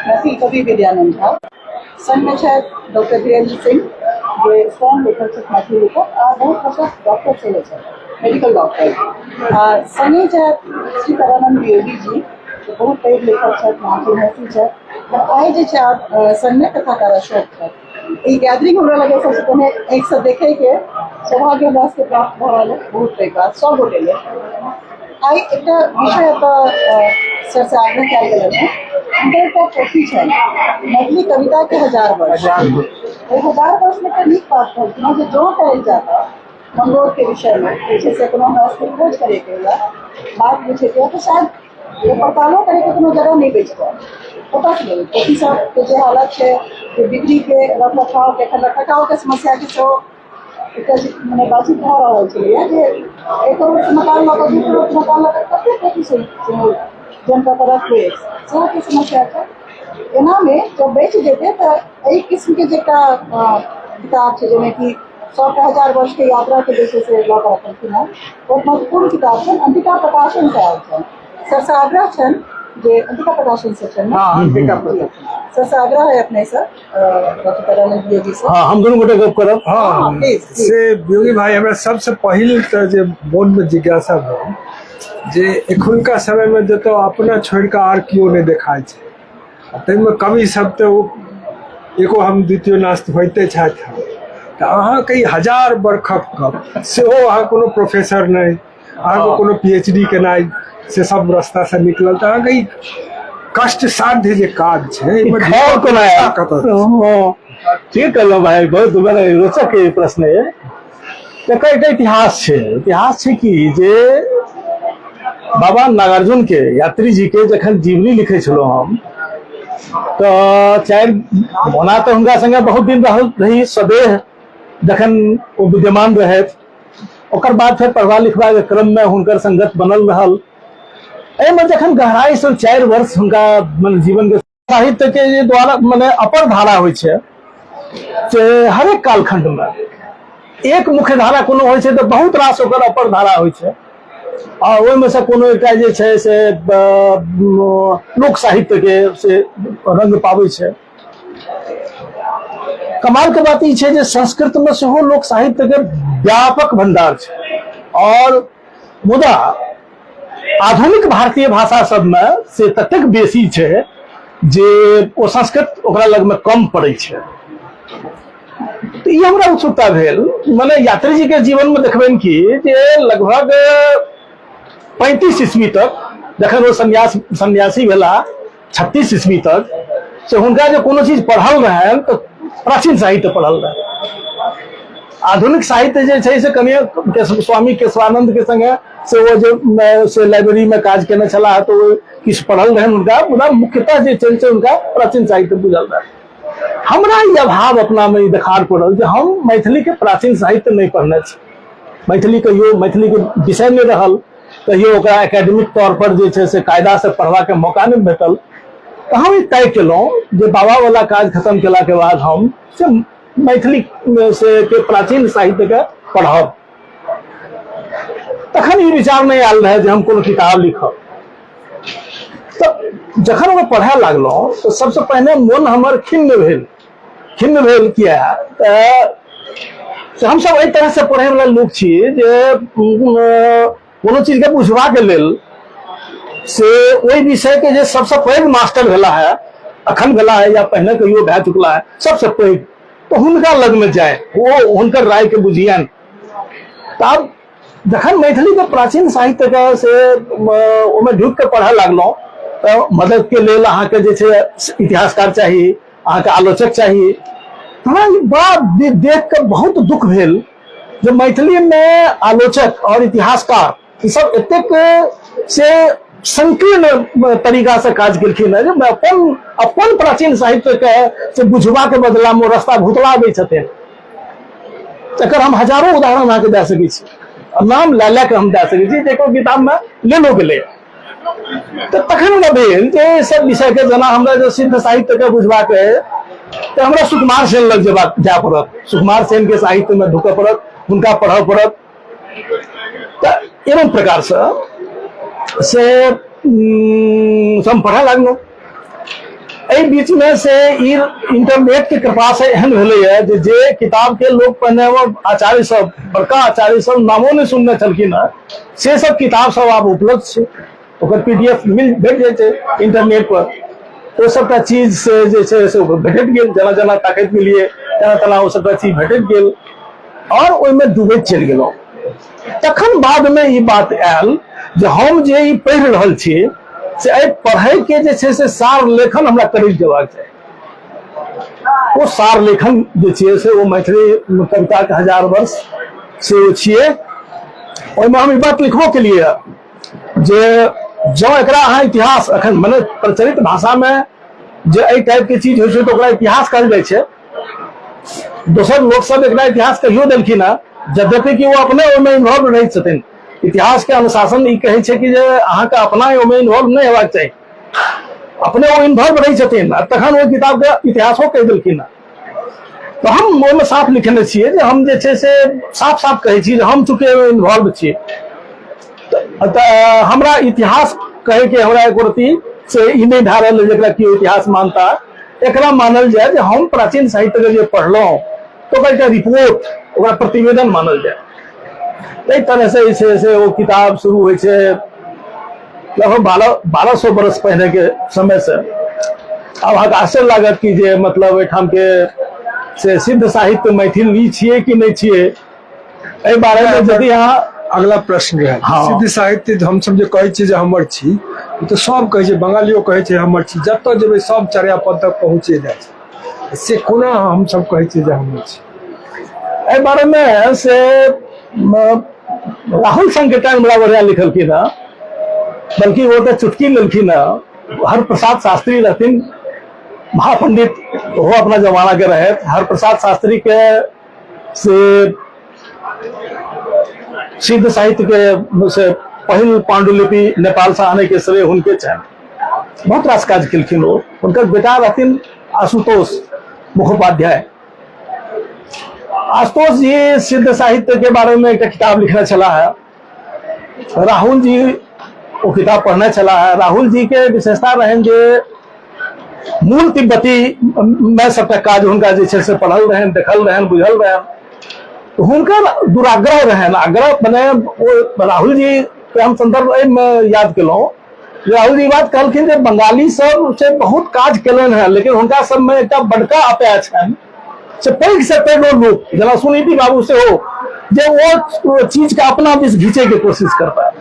मैथिल कवि विद्यानंद झा। संगमे छथि डॉक्टर धीरेन्द्र सिंह, जे स्वयं लेखक छथि, मैथिली लेखक आ बहुत प्रशस्त डॉक्टर सेहो छथि, मेडिकल डॉक्टर। आ संगे छथि श्री तारानंद वियोगी जी, जे बहुत पैघ लेखक छथि, नाम चिन्हैती छथि। आ आइ जे छै आब संगमे कथाकार अशोक छथि। ई गैदरिंग हमरा लगै सबसँ पहिने एकसँ देखैके सौभाग्य हमरा सबके प्राप्त भऽ रहल है, बहुत पैघ बात सब गोटे लेल। आइ एकटा विषय एतऽ सर से आग्रह कयल गेल है। हुनकर एकटा पोथी छनि, मैथिली कविता के हजार वर्ष। ओहि हजार वर्ष में एकटा नीक बात कहलखिन हँ जे जँ कयल जाय मंगोर के विषय में जे छै से कोनो हमरा सबके खोज करैके हुए, बात बुझैके हुए, तऽ शायद ओ पड़तालो करैके कोनो जगह नहि बचि जाय। कतऽ से लेबै पोथी सबके? जे हालत छै जे बिक्री के, रख रखाव के, एखन रख रखाव के समस्या के सेहो एकटा मने बातचीत भऽ रहल छलैया जे 1 करोड़ के मकान लऽ कऽ, 2 करोड़ के मकान लऽ कऽ कते पोथी सब जनता के रखबै, सेहो के समस्या छै। एनामे जब बचि जेतै तऽ एहि किस्मके जे एकटा किताब छै, जाहिमे कि सबटा हजार वर्षके यात्राके जे छै से लऽ कऽ रखलखिन हेँ, बहुत महत्वपूर्ण किताब छनि। अंतिका प्रकाशन से आयल छनि। सरसँ आग्रह छनि जे अंतिका प्रकाशन से छनि ने? हाँ, अंतिका प्रकाशन। सरसँ आग्रह है अपने से, डॉक्टर तारानंद योगी से। हाँ, हम दुनू गोटे गप करब। हाँ, प्लीज। से योगी भाई, हमरा सबसे पहिल तऽ जे मोनमे जिज्ञासा भेल जे एखुनका समयमे जतऽ अपना छोड़ि कऽ आर केओ नहि देखाइ छै, आ ताहिमे कवि सब तऽ ओ एको हम द्वितीय नास्त होइते छथि, तऽ अहाँके ई हजार बरखक गप सेहो, अहाँ कोनो प्रोफेसर नहि, अहाँके कोनो पी एच डी केनाइ से सब रास्तासँ निकलल, तऽ अहाँके ई कष्ट साध्य जे काज छै, एहिमे खैर कोना आयल? कतऽ? हाँ, ठीक कहलहुँ भाई, बहुत मने रोचक ई प्रश्न है। एकर एकटा इतिहास छै। इतिहास छै कि जे बाबा नागार्जुन के, यात्री जी के जखन जीवनी लिखै छलहुँ हम, तऽ चारि ओना तऽ हुनका संगे बहुत दिन रहल रही सदेह, जखन ओ विद्यमान रहथि। ओकर बाद फेर पढ़बा लिखबाके क्रममे हुनकर संगत बनल रहल। एहिमे जखन गहराइसँ 4 वर्ष हुनका मने जीवनके साहित्यके जे द्वारा मने अपर धारा होइ छै, से हरेक कालखंडमे एक मुख्य धारा कोनो होइ छै तऽ बहुत रास ओकर अपर धारा होइ छै, आ ओहिमे से कोनो एकटा जे छै से लोक साहित्यके से रंग पाबै छै। कमाल के बात ई छै जे संस्कृत में सेहो लोक साहित्य के व्यापक भंडार छै, और मुदा आधुनिक भारतीय भाषा सब में से ततेक बेसी छै जे ओ संस्कृत ओकरा लग में कम पड़ै छै। तऽ ई हमरा उत्सुकता भेल। मने यात्री जी के जीवन में देखबनि कि जे लगभग 35 ईस्वी तक, जखन ओ सन्यासी भेला 36 ईस्वी तक, से हुनका जे कोनो चीज पढ़ल रहनि तऽ प्राचीन साहित्य पढ़ल रहनि। आधुनिक साहित्य जे छै से कनिए स्वामी केशवानंद के संगे से ओ जे से लाइब्रेरी में काज केने छलाह, तऽ ओ किछु पढ़ल रहनि हुनका, मुदा मुख्यतः जे छै से हुनका प्राचीन साहित्य बुझल रहनि। हमरा ई अभाव अपना में ई देखार पड़ल जे हम मैथिली के प्राचीन साहित्य नहि पढ़ने छी। मैथिली कहियो मैथिली के विषय नहि रहल, कहियो ओकरा एकेडमिक तौर पर जे छै से कायदा से पढ़बाके मौका नहि भेटल। तऽ हम ई तय केलहुँ जे बाबा वाला काज खत्म केलाके बाद हम से मैथिली से के प्राचीन साहित्यके पढ़ब। तखन ई विचार नहि आयल रहै जे हम कोनो किताब लिखब। तऽ जखन ओकरा पढ़य लागलहुँ तऽ सबसँ पहिने मोन हमर खिन्न भेल। खिन्न भेल किया तऽ से हमसब एहि तरहसँ पढ़ैवला लोक छी जे कोनो चीजके बुझबाके लेल से ओहि विषयके जे सबसँ पैघ मास्टर भेला है, अखन भेला है या पहिने कहियो भए चुकला है सबसँ पैघ, तऽ हुनका लगमे जाय, ओ हुनकर रायके बुझियनि। तऽ आब जखन मैथिलीके प्राचीन साहित्यके से ओहिमे ढुकि कऽ पढ़य लागलहुँ तऽ मददके लेल अहाँके जे छै इतिहासकार चाही, अहाँके आलोचक चाही। हमरा ई बात देख कऽ बहुत दुख भेल जे मैथिलीमे आलोचक और इतिहासकार ई सब एतेक से संकीर्ण तरीका से काज केलखिन है जे अपन अपन प्राचीन साहित्यके से बुझबाके बदलामे ओ रास्ता भुतला दै छथिन। एकर हम हजारो उदाहरण अहाँके दए सकै छी, नाम लए लए कऽ हम दए सकै छी, जेकर किताबमे लेलो गेलै। तऽ तखन हमरा भेल जे सब विषयके जेना हमरा जे सिद्ध साहित्यके बुझबाक अइ तऽ हमरा सुकुमार सेन लग जेबाक जाय पड़त, सुकुमार सेनके साहित्यमे ढुकऽ पड़त, हुनका पढ़ऽ पड़त। तऽ एवं प्रकारसँ से हम पढ़ऽ लागलहुँ। एहि बीचमे से ई इंटरनेट के कृपा से एहन भेलैए जे जे किताब के लोक पहिने आचार्य सब, बड़का आचार्य सब नामो नहि सुनने छलखिन हँ, से सब किताब सब आब उपलब्ध छै, ओकर पीडीएफ मिल भेट जाइ छै इंटरनेट पर। ओ सबटा चीज से जे छै से भेटैत गेल, जेना जेना ताकैत गेलियै तेना तेना ओ सबटा चीज भेटैत गेल और ओहिमे डूबैत चलि गेलहुँ। तखन बादमे ई बात आयल जे हम जे ई पढ़ि रहल छी से एहि पढ़ैके जे छै से सार लेखन हमरा करैत जेबाक चाही। ओ सार लेखन जे छियै से ओ मैथिली कविताके 1000 वर्ष से ओ छियै। ओहिमे हम ई बात लिखबो केलियै जे जँ एकरा अहाँ इतिहास अखन मने प्रचलित भाषामे जे एहि टाइपके चीज होइ छै तऽ ओकरा इतिहास कहल जाइ छै। दोसर लोक सब एकरा इतिहास कहियो देलखिन हँ, यद्यपि कि ओ अपने ओहिमे इन्वॉल्व रहै छथिन। इतिहास के अनुशासन ई कहै छै कि जे अहाँके अपना ओहिमे इन्वॉल्व नहि हेबाक चाही, अपने ओ इन्वॉल्व रहै छथिन आ तखन ओहि किताबके इतिहासो कहि देलखिन हँ। तऽ हम ओहिमे साफ लिखने छियै जे हम जे छै से साफ साफ कहै छी जे हम चूँकि ओहिमे इन्वॉल्व छियै तऽ हमरा इतिहास कहैके हमरा एको रत्ती से ई नहि भए रहल जेकरा केओ इतिहास मानता। एकरा मानल जाय जे हम प्राचीन साहित्यके जे पढ़लहुँ तऽ ओकर एकटा रिपोर्ट, ओकरा प्रतिवेदन मानल जाय। ताहि तरहसँ जे छै से ओ किताब शुरू होइ छै लगभग 1200 बरस पहिनेके समयसँ। आब अहाँके आश्चर्य लागत कि जे मतलब एहिठामके से सिद्ध साहित्य मैथिल ई छियै कि नहि छियै, एहि बारेमे यदि अहाँ अगला प्रश्न रहै। हाँ। सिद्ध साहित्य हमसब जे कहै छियै जे हमर छी, ओ तऽ सब कहै छै, बंगालियो कहै छै हमर छी, जतऽ जेबै सब चर्यापद तक पहुँचे जाइ छै, से कोना हमसब कहै छियै जे हमर छी? एहि बारेमे से राहुल संकेतायन बड़ा बढ़िया लिखलखिन हँ, बल्कि ओ तऽ चुटकी लेलखिन हँ। हरप्रसाद शास्त्री रहथिन महापंडित, ओहो अपना जमाना के रहे। हरप्रसाद शास्त्री के से सिद्ध साहित्य के से पहिल पांडुलिपि नेपाल से आने के श्रेय हुनके छनि। बहुत रास काज केलखिन ओ। हुनकर बेटा रहथिन आशुतोष मुखोपाध्याय। आशुतोष जी सिद्ध साहित्य के बारे में एक किताब लिखने छला है। राहुल जी वो किताब पढ़ने छला है। राहुल जी के विशेषता रहनि जे मूल तिब्बती में सबटा काज हुनका जे छै से पढ़ल रहनि, देखल रहनि, बुझल रहनि। तो हुनकर दुराग्रह रहनि, आग्रह मने ओ राहुल जी के हम संदर्भ एहिमे याद केलहुँ। राहुल जी बात कहलखिन जे बंगाली सब से बहुत काज केलनि हेँ, लेकिन हुनका सबमे एकटा बड़का अपया छनि से पैघ से पैघ लोक जेना सुनीति बाबू सेहो जे ओ चीज के अपना दिस घींचे के कोशिश करता,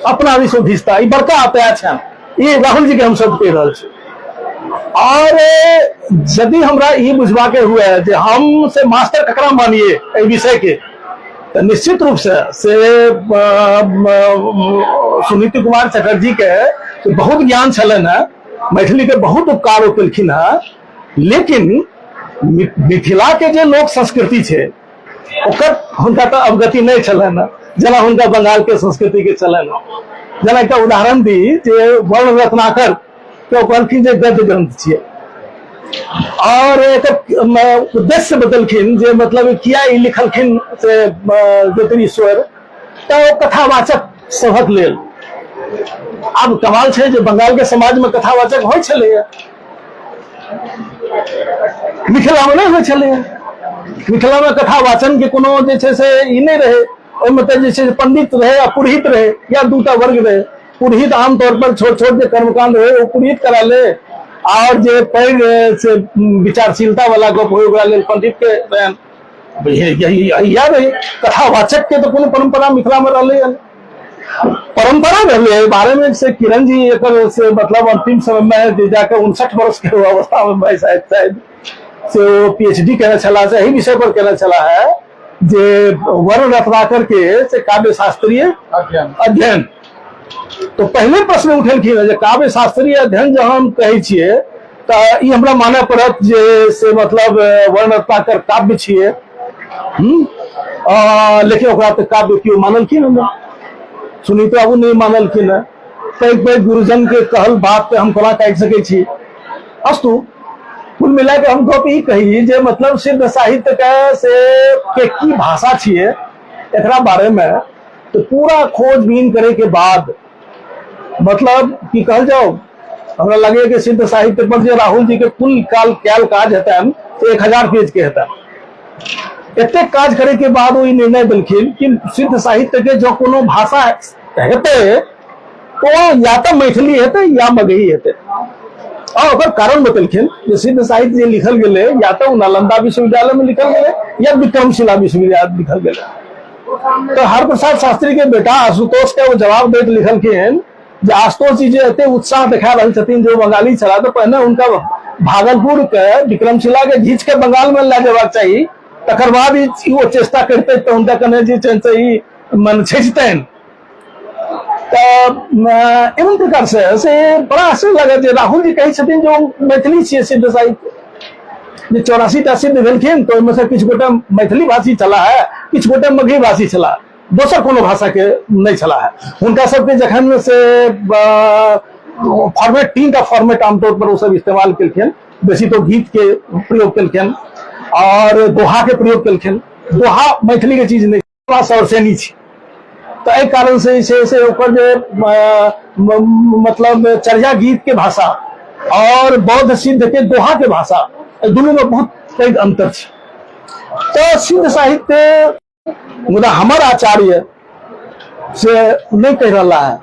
अपना दिस ओ घींचता, ई बड़का अपया छनि। ई राहुल जी के हम सब कहि रहल छी। और यदि हमरा ई बुझबा के हुए जे हम से मास्टर ककरा मानिए एहि विषय के, तऽ निश्चित रूप से सुनीति कुमार चटर्जी के बहुत ज्ञान छलनि हेँ, मैथिली के बहुत उपकार ओ केलखिन हेँ, लेकिन मिथिला के जे लोक संस्कृति छै ओकर हुनका तऽ अवगति नहि छलनि हेँ जेना हुनका बंगाल के संस्कृति के छलनि हेँ। जेना एकटा उदाहरण दी जे वर्ण रत्नाकर के ओ कहलखिन जे गद्य ग्रंथ छियै, और एकर उद्देश्य बदलखिन जे मतलब किया ई लिखलखिन से ज्योतिरीश्वर, तऽ ओ कथावाचक सभक लेल। आब कमाल छै जे बंगाल के समाज में कथावाचक होइ छलैया, मिथिला में नहि होइ छलैया। मिथिला में कथावाचन के कोनो जे छै से ई नहि रहै, ओहिमे तऽ जे छै से पंडित रहै आ पुरोहित रहै, या दूटा वर्ग रहै। पुरोहित आमतौर पर छोट छोट जे कर्मकांड होय ओ पुरोहित करा ले, और जे पैघ से विचारशीलता वाला गप होय ओकरा लेल पंडित के रहन। यही रहे। कथावाचक के तो कोनो परंपरा मिथिला में रहलै हन, परंपरा रहलै एहि बारे में से किरण जी एकर से मतलब अंतिम समय में जे जाके 59 वर्ष के अवस्था में भाई साहब शायद से ओ पीएचडी केने छलाह, से एहि विषय पर केने छलाह है जे वर्ण रत्नाकर के से काव्य शास्त्रीय अध्ययन। तो पहले प्रश्न उठेलखिन जे काव्य शास्त्रीय अध्ययन जब हम कहै छियै तऽ ई हमरा मानय पड़त जे से मतलब वर्ण रत्नाकर काव्य छियै, लेकिन ओकरा तऽ काव्य केओ मानलखिन हन, सुनीत बाबू नहि मानलखिन हन। पैघ पैघ गुरुजन के कहल बात पे हम कोना काटि सकै छी। अस्तु, कुल मिला के हम गप ई कही जे मतलब सिद्ध साहित्य के से के की भाषा छियै एकरा बारे में तो पूरा खोजबीन करे के बाद मतलब की कहल जाओ हमरा लगैए कि सिद्ध साहित्य पर जे राहुल जी के कुल काल कयल काज हेतनि से 1000 पेज के हेतनि। एतेक काज करे के बाद ओ ई निर्णय देलखिन कि सिद्ध साहित्य के जो कोनो भाषा हेतै ओ या तऽ मैथिली हेतै या मगही हेतै। और ओकर कारण बतेलखिन जे सिद्ध साहित्य जे लिखल गेलै या तऽ ओ नालंदा विश्वविद्यालय में लिखल गेलै या विक्रमशिला विश्वविद्यालय में लिखल गेलै। तऽ हरप्रसाद शास्त्री के बेटा आशुतोष के ओ जवाब दैत लिखलखिन जे आशुतोष जी जे एते उत्साह देखा रहल छथिन जे ओ बंगाली छलाह, तऽ पहिने हुनका भागलपुर के विक्रमशिला के घींच के बंगाल में लए जेबाक चाही, तकर बाद ई ओ चेष्टा करितै तऽ हुनका कने जे छै से ई मन छेजतनि। तऽ एवं प्रकार से बड़ा आश्चर्य लागल जे राहुल जी कहै छथिन जे ओ मैथिली छियै सिद्ध साहित्य, जे 84 टा सिद्ध भेलखिन तऽ ओहिमे से किछु गोटे मैथिली भाषी छलाह है, किछु गोटे मगही भाषी छलाह, दोसर कोनो भाषा के नहि छलाह है। हुनका सबके जखन से फॉर्मेट, 3 टा फॉर्मेट आमतौर पर ओ सब इस्तेमाल केलखिन, बेसी तो गीत के प्रयोग केलखिन और दोहा के प्रयोग केलखिन। दोहा मैथिली के चीज नहीं, सौरसेनी छी, तऽ एहि कारण से जे छै से ओकर जे मतलब चर्या गीत के भाषा और बौद्ध सिद्ध के दोहा के भाषा, एहि दुनू में बहुत पैघ अंतर छै। तऽ सिद्ध साहित्य मुदा हमर आचार्य से नहीं कह रहा है,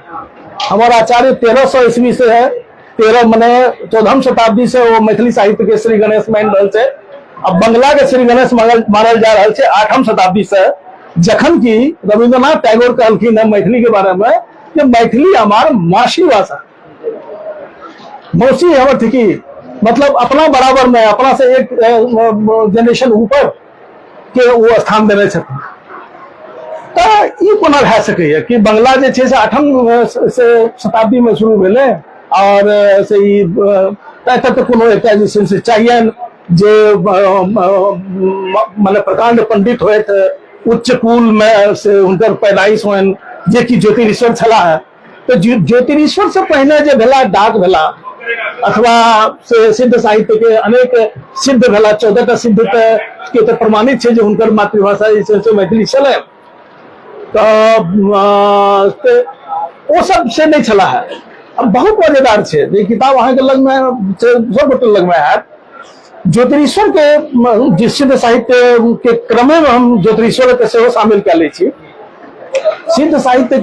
हमर आचार्य 1300 ईस्वी से है, 13 मने 14 शताब्दी से वो मैथिली साहित्य के श्री गणेश मान रहल छै। अब बंगला के श्री गणेश मानल जा रहल छै 8 शताब्दी से, जखन कि रविन्द्रनाथ टैगोर कहलखिन है मैथिली के बारे में कि मैथिली हमार मासी भाषा, मौसी हमर थी, मतलब अपना बराबर में अपना से एक जेनरेशन ऊपर के वो स्थान देने छथिन। तऽ ई कोना भए सकैए कि बंगला जे छै से 8 से शताब्दी में शुरू भेलै और से ई एतऽ तऽ कोनो एकटा जे छै से चाहियनि जे मने प्रकांड पंडित होइत, उच्च कुल में से हुनकर पैदाइश होइन, जे कि ज्योतिरीश्वर छलाह है। तऽ ज्योतिरीश्वर से पहिने जे भेला डाक भेला अथवा से सिद्ध साहित्य के अनेक सिद्ध भेला, 14 टा सिद्ध तऽ के तऽ प्रमाणित छै जे हुनकर मातृभाषा जे छै से मैथिली छलै, तऽ ओ सब से नहि छलाह है। अब बहुत मजेदार छै जे किताब अहाँके लगमे सब गोटे लगमे हैत। ज्योतिरीश्वर के जे सिद्ध साहित्य के क्रमे में हम ज्योतिरीश्वर के सेहो शामिल कए लै छी। सिद्ध साहित्य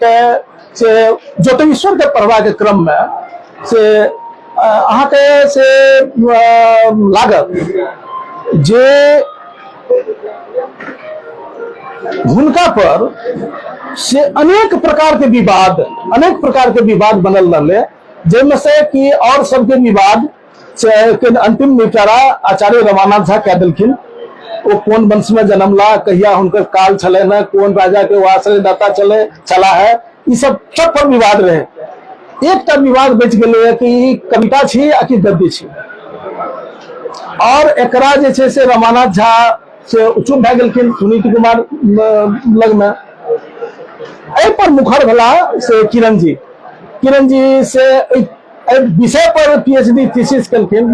के से ज्योतिरीश्वर के पढ़बाक क्रम में से अहाँके से लागत जे हुनका पर से अनेक प्रकार के विवाद, अनेक प्रकार के विवाद बनल रहले, जाहिमे से कि और सबके विवाद से के अंतिम निपटारा आचार्य रमानाथ झा कए देलखिन। ओ कोन वंश में जन्मला, कहिया हुनकर काल छलनि है, कोन राजा के ओ आश्रयदाता छला है, ई सब सब पर विवाद रहे। एकटा विवाद बचि गेलै कि ई कविता छी आ कि गद्य छी, और एकरा जे छै से रमानाथ झा से चुप भए गेलखिन सुनीत कुमार लगमे। एहि पर मुखर भेला से किरण जी, किरण जी से एहि विषय पर पीएचडी थीसिस केलखिन,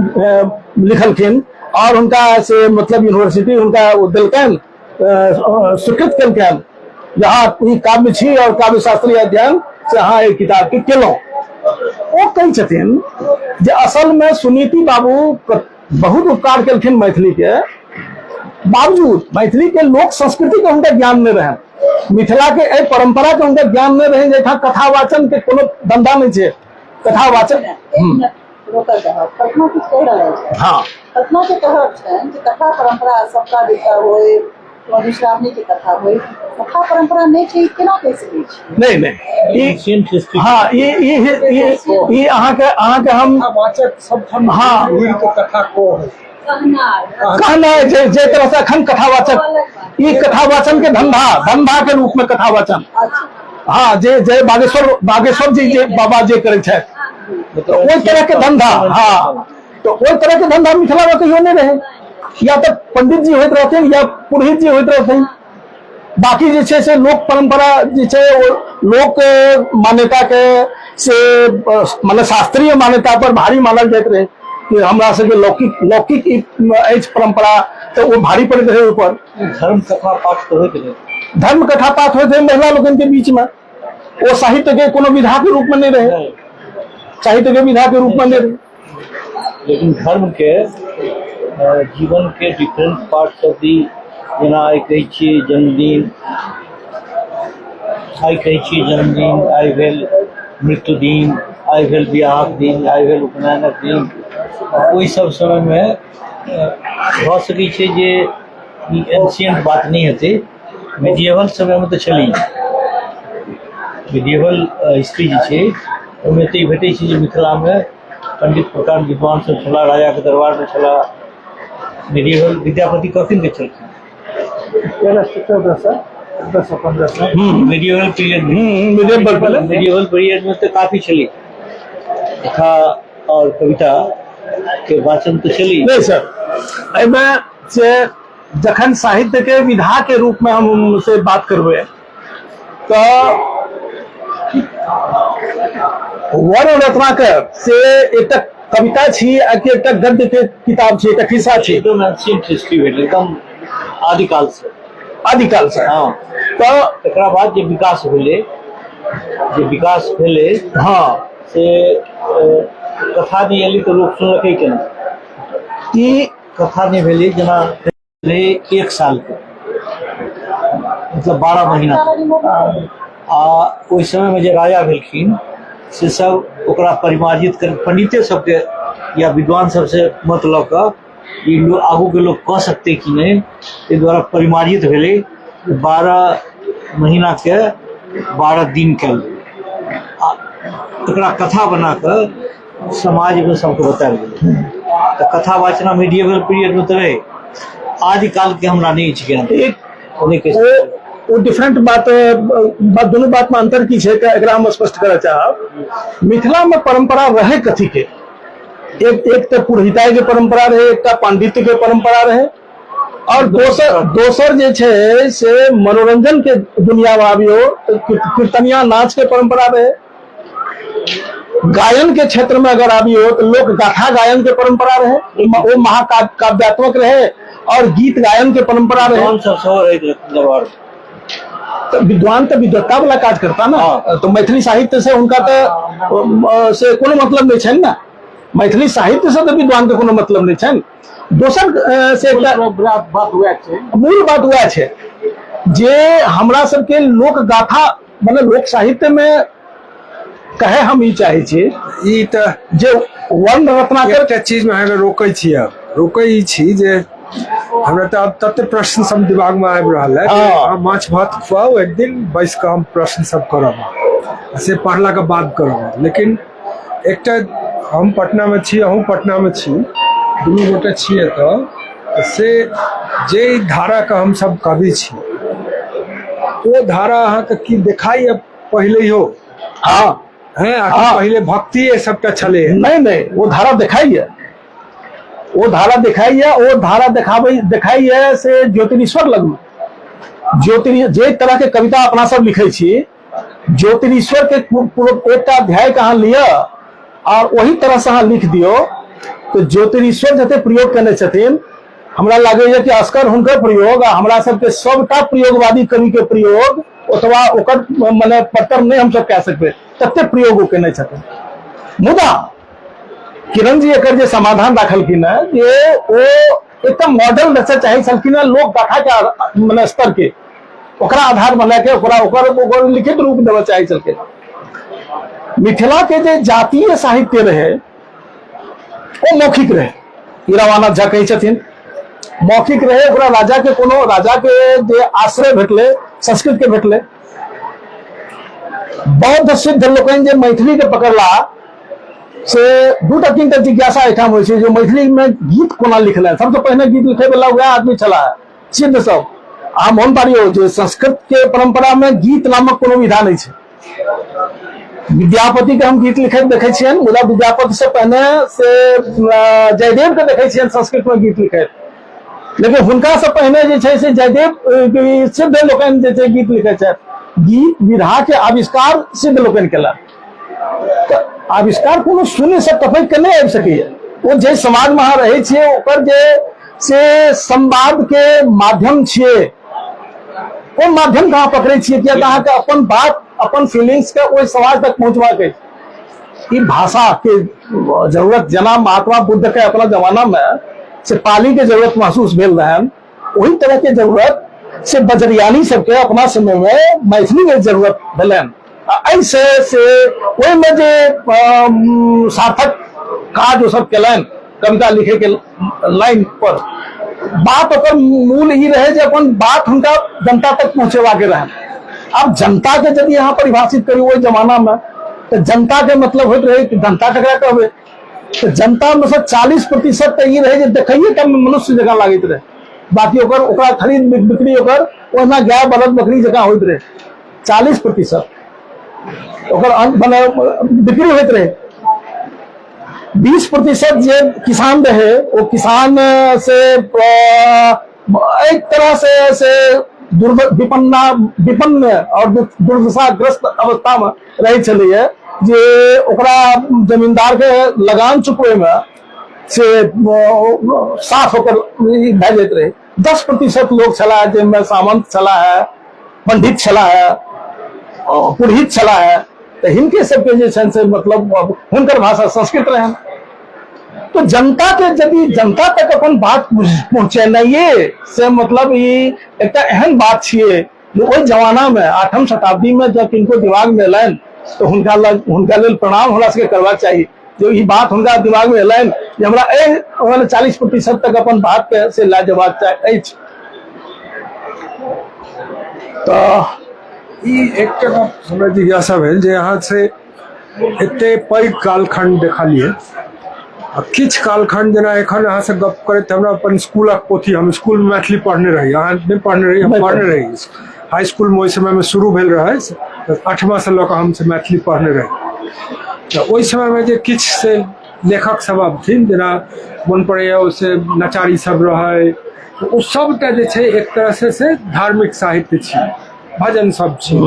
लिखलखिन और हुनका से मतलब यूनिवर्सिटी हुनका ओ देलकनि, स्वीकृत केलकनि जे अहाँ ई काव्य छी और काव्य शास्त्रीय अध्ययन से अहाँ एहि किताब के केलहुँ। ओ कहै छथिन जे असल में सुनीति बाबू बहुत उपकार केलखिन मैथिली के, बावजूद मैथिली के लोक संस्कृति के हुनका ज्ञान नहीं रहे, मिथिला के एहि परंपरा के हुनका ज्ञान नहीं रहे, जाहिठाम कथावाचन के कोनो धंधा नहीं छै। कथावाचन रोकल जाउ। कल्पना किछु कहि रहल छै। हाँ। कल्पना के कहब छनि जे कथा परंपरा सबका बेटा होय, मधुश्रावणी के कथा होय, कथा परंपरा नहीं छै, ई केना कहि सकै छी? नहीं, नहीं। Ancient history। हाँ, ई, ई, ई, ई अहाँके हम कथावाचक सब ठाम हाँ। घुरि के कथा कहै। कहनाइ जे तरह से अखन कथावाचक, ई कथावाचन के धंधा के रूप में कथावाचन। हाँ, जे बागेश्वर जी जे बाबा जे करै छथि, तऽ ओहि तरह के धंधा, हाँ, तऽ ओहि तरह के धंधा मिथिला में कहियो नहीं रहे। या तऽ पंडित जी होइत रहथिन या पुरोहित जी होइत रहथिन, बाकी जे छै से लोक परंपरा जे छै ओ लोक मान्यता के से मतलब शास्त्रीय मान्यता पर भारी मानल जाइत रहे कि हमरा सबके लौकिक अछि परंपरा, तऽ ओ भारी पड़ैत रहे ओहिपर। धर्म कथा पाठ तऽ होइत रहे। धर्म कथा पाठ होइत रहे महिला लोकनि के बीच में। ओ साहित्य के कोनो विधा के रूप में नहीं रहे, साहित्य के विधा के रूप में नहीं रहे। लेकिन धर्म के जीवन के डिफरेंट पार्ट्स ऑफ the, जेना आइ कहै छियै जन्मदिन, आइ कहै छियै जन्मदिन, आइ भेल मृत्यु दिन, आइ भेल बियाहक दिन, आइ भेल उपनयनक दिन, ओहि सब समयमे भऽ सकै छै जे ई एंशियंट बात नहि हेतै। मिडिएवल समयमे तऽ छलै, मिडिएवल हिस्ट्री जे छै ओहिमे तऽ ई भेटै छै जे मिथिलामे पंडित प्रकाण्ड विद्वान सब छलाह, राजाके दरबारमे छलाह। मिडिएवल विद्यापति कखन के छलखिन? 1314 1415। मिडिएवल पीरियड, मिडिएवल पहले। मिडिएवल पीरियड में तऽ काफी छलै कथा और कविता के वाचन तऽ छलै। नहीं सर, एहिमे से जखन साहित्य के विधा के रूप में हम से बात करबै तऽ वर्ण रत्नाकर से एकटा कविता छी आ कि एकटा गद्य के किताब छी, एकटा खिस्सा छी। एकदम एंशियंट हिस्ट्री भेल, एकदम आदिकाल से। आदिकाल से। हाँ। तऽ तकरा बाद जे विकास भेलै, जे विकास भेलै, से कथा नहि एलै तऽ लोक सुनलकै केना? ई कथा नहि भेलै, जेना भेलै एक सालके मतलब 12 महीना, आ ओहि समयमे जे राजा भेलखिन से सब ओकरा परिमार्जित कर पंडिते सबके या विद्वान सबसे मत लऽ कऽ ई लोग आगूके लोक कऽ सकतै कि नहि, ताहि दुआरे परिमार्जित भेलै, 12 महीनाके 12 दिन कयल गेलै आ एकरा कथा बना कऽ समाजमे सबके बतायल गेलै। तऽ कथा वाचना मिडिएवल पीरियडमे तऽ रहै, आदिकालके हमरा नहि अछि ज्ञान। एक नहि कहि ओ सकैत। ओ डिफरेंट बात बात, दुनू बात में अंतर की छै, एकरा हम स्पष्ट करऽ चाहब। मिथिला में परंपरा रहे कथी के? एक एक तऽ पुरोहिताई के परंपरा रहे, एकटा पांडित्य के परंपरा रहे और दोसर दोसर जे छै से मनोरंजन के दुनिया में आबियो तऽ कीर्तनिया नाच के परंपरा रहे। गायन के क्षेत्र में अगर आबियो तो लोक गाथा गायन के परंपरा रहे, वो महाकाव्यात्मक रहे और गीत गायन के परंपरा रहे। विद्वान सब सेहो रहैत रहथिन दरबार में। तो विद्वान तो विद्वत्ता वाला काज करता ना। तो मैथिली साहित्य से उनका तो से कोनो मतलब नहीं छनि ना, मैथिली साहित्य से तो विद्वान के कोनो मतलब नहीं छनि। दोसर से एकटा बात वएह छै, मूल बात वएह छै जे हमरा सबके लोक गाथा मतलब लोक साहित्य में कहे हम ई चाहे छी ई तऽ जे वर्ण रत्नाकर एकटा चीज में अहाँके रोकै छी, आब रोकै ई छी जे हमरा तऽ आब तते प्रश्न सब दिमाग में आबि रहल है जे अहाँ माछ भात खुआउ एक दिन बैस कऽ, हम प्रश्न सब करब आ से पढ़ला के बाद करब। लेकिन एकटा हम पटना में छी, अहूँ पटना में छी, दुनू गोटे छी एतऽ, तऽ से जे धारा के हम सब कवि छी ओ धारा अहाँके की देखाइए पहिलहियो? हाँ। हैं? हाँ। पहिले भक्ति सबटा छलै। नहीं नहीं, वो धारा देखाइए, वो धारा देखाइए, वो धारा देखाबै देखाइए से ज्योतिरीश्वर लगमे। ज्योतिरी जे तरह के कविता अपना सब लिखै छी, ज्योतिरीश्वर के एकटा अध्याय के अहाँ लिअ और ओही तरह से अहाँ लिख दियौ तऽ ज्योतिरीश्वर जते प्रयोग केने छथिन, हमरा लागैए कि अस्कर हुनकर प्रयोग आ हमरा सबके सबटा प्रयोगवादी कवि के प्रयोग ओतबा ओकर मने पत्तर नहि हमसब कए सकबै, तते प्रयोग ओ केने छथिन। मुदा किरण जी एकर जे समाधान राखलखिन है जे ओ एकटा मॉडल रचऽ चाहै छलखिन है लोक गाथा के मने स्तर के, ओकरा आधार बना के ओकरा ओकर ओकर लिखित रूप देबऽ चाहै छलखिन। मिथिला के जे जातीय साहित्य रहे ओ मौखिक रहे, ईरावानाथ झा कहै छथिन मौखिक रहे। ओकरा राजा के कोनो राजा के जे आश्रय भेटलै, संस्कृत के भेटलै। बौद्ध सिद्ध लोकनि जे मैथिली के पकड़ला से दूटा तीनटा जिज्ञासा एहिठाम होइ छै जे मैथिली में गीत कोना लिखलनि। सबसँ पहिने गीत लिखै वाला वएह आदमी छलाह, सिद्ध सब। अहाँ मोन पाड़ियौ जे संस्कृत के परंपरा में गीत नामक कोनो विधा नहि छै। विद्यापति के हम गीत लिखैत देखै छियनि, मुदा विद्यापति से पहिने से जयदेव के देखै छियनि संस्कृत में गीत लिखैत, लेकिन हुनका से पहिने जे छै से जयदेव सिद्ध लोकनि जे छै गीत लिखै छथि। गीत विधा के आविष्कार सिद्ध लोकनि केलनि। तऽ आविष्कार कोनो शून्य से टपकि के नहि आबि सकैया। ओ जे समाज में अहाँ रहै छियै ओकर जे से संवाद के माध्यम छियै, ओ माध्यम के अहाँ पकड़ै छियै, किया तऽ अहाँके अपन बात अपन फीलिंग्स के ओहि समाज तक पहुंचबाक अछि। ई भाषा के जरूरत जेना महात्मा बुद्ध के अपना जमाना में से पाली के जरूरत महसूस भेल रहनि, ओही तरह के जरूरत से बजरयानी सबके अपना समय में मैथिली के जरूरत भेलनि। आ एहिसँ से ओहिमे जे सार्थक काज ओ सब केलनि कविता लिखे के लाइन पर, बात ओकर मूल ई रहे जे अपन बात हुनका जनता तक पहुंचेबाक रहनि। आब जनता के यदि अहाँ परिभाषित करी ओहि जमाना में तऽ जनता के मतलब होइत रहे कि जनता ककरा कहबै, तऽ जनता में से 40% तऽ ई रहे जे देखैये टा मनुष्य जकाँ लागैत रहे, बाकी ओकर ओकरा खरीद बिक्री ओकर ओहिना गाय बलद बकरी जकाँ होइत रहे। 40% ओकर मने बिक्री होइत रहे। 20% जे किसान रहे ओ किसान से एक तरह से विपन्ना विपन्न और दुर्दशाग्रस्त अवस्था में रहे छलैया जे ओकरा जमींदार के लगान चुकबै में से साफ ओकर भए जाइत रहे। 10% लोग छला जाहिमे सामंत छला है, पंडित छला है, पुरोहित छला है, तऽ हिनके सबके जे छनि से मतलब हुनकर भाषा संस्कृत रहनि। तो जनता के यदि जनता तक अपन बात पहुँचेनाइए से मतलब ई एकटा एहन बात छियै जे ओहि जमाना में 8म शताब्दी में जब किनको दिमाग में एलनि तऽ हुनका लग हुनका लेल प्रणाम हमरा सबके करबाक चाही जे ई बात हुनका दिमाग में एलनि जे हमरा एहि 40% तक अपन बात के से लए जेबाक अछि। तऽ ई एकटा गप हमरा जिज्ञासा भेल जे अहाँ से एते पैघ कालखंड देखलियै आ किछु कालखंड जेना एखन अहाँ से गप करैत हमरा अपन स्कूलक पोथी, हम स्कूल में मैथिली पढ़ने रही, अहाँ नहि पढ़ने रही, हम पढ़ने रही। हाई स्कूल में ओहि समय में शुरू भेल रहै, 8वां से लऽ कऽ हम से मैथिली पढ़ने रही। तऽ ओहि समय में जे किछु से लेखक सब अबथिन, जेना मोन पड़ैया ओहिसँ नचारी सब रहै, ओ सबटा जे छै एक तरह से धार्मिक साहित्य छी, भजन सब छी,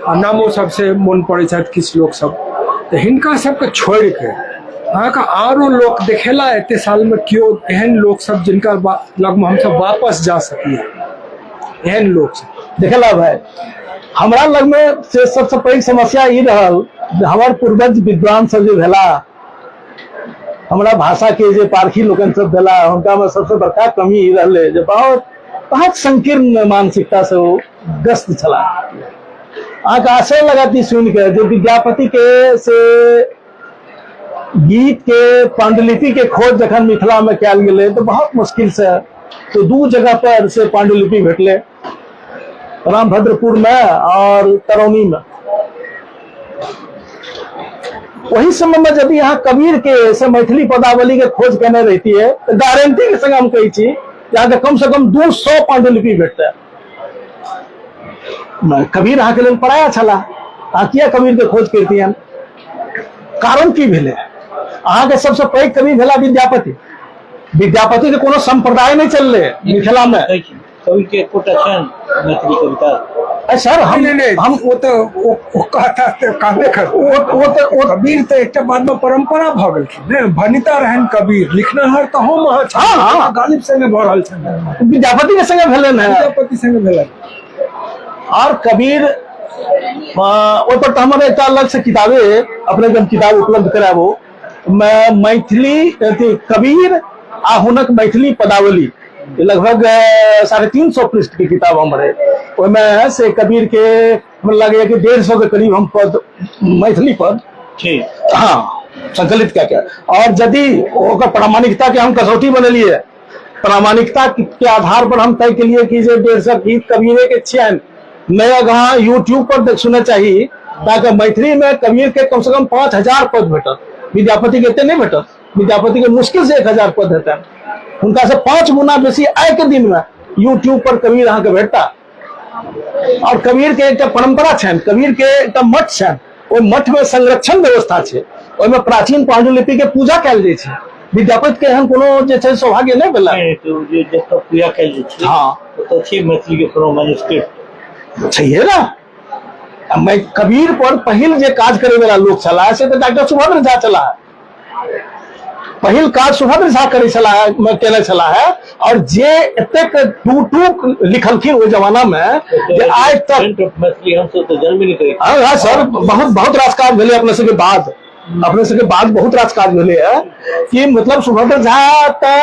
आ नामो सबसे मोन पड़ै छथि किछु लोक सब। तऽ हिनका सबके छोड़िके अहाँके आरो लोक देखेला एते सालमे केओ एहन लोक सब जिनका लगमे हमसब वापस जा सकी, एहन लोक सब देखेला? भाई, हमरा लगमे से सबसँ पैघ समस्या ई रहल जे हमर पूर्वज विद्वान सब जे भेला, हमरा भाषा के जे पारखी लोकनि सब भेला, हुनका में सबसे बड़का कमी ई रहलै जे बहुत बहुत संकीर्ण मानसिकता से ओ ग्रस्त छला। अहाँके आश्चर्य लगत ई सुनि के जे विद्यापति के से गीत के पांडुलिपि के खोज जखन मिथिला में कयल गेलै तऽ बहुत मुश्किल से तो 2 जगह पर से पांडुलिपि भेटलै, रामभद्रपुर में और तरौनी में। वही समय में यदि अहाँ कबीर के से मैथिली पदावली के खोज केने रहती है तो गारंटी के संग हम कहै छी जे अहाँके कम से कम 200 पांडुलिपि भेटतै। कबीर अहाँके लेल पराया छलाह, अहाँ किया कबीर के खोज करितियन? कारण की भेलै? अहाँके सबसे पैघ कवि भेला विद्यापति। विद्यापति के कोनो संप्रदाय नहीं चलले मिथिला में। कवि के एकोटा छनि मैथिली कविता? अरे सर, हम नहीं, नहीं, हम ओ तऽ ओ कहता तऽ कहबे कर, ओ तऽ ओ कबीर तऽ एकटा बाद में परंपरा भऽ गेलखिन ने, भनिता रहनि कबीर, लिखनाहर तऽ हम अहाँ छी। हाँ, हाँ। गालिब संगे भऽ रहल छनि, विद्यापति के संगे भेलनि हेँ, विद्यापति संगे भेलनि। और कबीर ओहि पर तऽ हमर एकटा अलग से किताबे अपने के हम किताब उपलब्ध कराबो, मैथिली अथी कबीर आ हुनक मैथिली पदावली, लगभग 350 पृष्ठ के किताब हमर है। ओहिमे से कबीर के हमरा लगैया कि 150 के करीब हम पद, मैथिली पद ठीक, हाँ, संकलित कए के, और यदि ओकर प्रामाणिकता के हम कसौटी बनेलिए, प्रामाणिकता के आधार पर हम तय केलिए कि जे 150 गीत कबीरे के छियनि, नहि अगर अहाँ यूट्यूब पर देख सुनऽ चाही ताकि मैथिली में कबीर के कम से कम 5000 पद भेटत, विद्यापति के एते नहीं भेटत। विद्यापति के मुश्किल से 1000 पद हेतनि, हुनका से 5 गुना बेसी आइ के दिन में यूट्यूब पर कबीर अहाँके भेटता। और कबीर के एकटा परंपरा छनि, कबीर के एकटा मठ छनि, ओहि मठ में संरक्षण व्यवस्था छै, ओहिमे प्राचीन पांडुलिपि के पूजा कयल जाइ छै। विद्यापति के एहन कोनो जे छै सौभाग्य नहि भेलै। नहि, तऽ ओ जे जतऽ पूजा कयल जाइ छै, हाँ, ओतऽ छै मैथिली के कोनो मैन्युस्क्रिप्ट? छैहे ने। आ मैं कबीर पर पहिल जे काज करे वाला लोक छलाह से तऽ डॉक्टर सुभद्र झा छलाह। पहिल काज सुभद्र झा करै छलाह केने छलाह है, और जे एतेक टूटूक लिखलखिन ओहि जमाना में जे आइ तक मैथिली हमसब तऽ जन्म नहि करै। हाँ हाँ सर, बहुत बहुत रास काज भेलै अपने सबके बाद, अपने सबके बाद बहुत रास काज भेलै है कि मतलब सुभद्र झा तऽ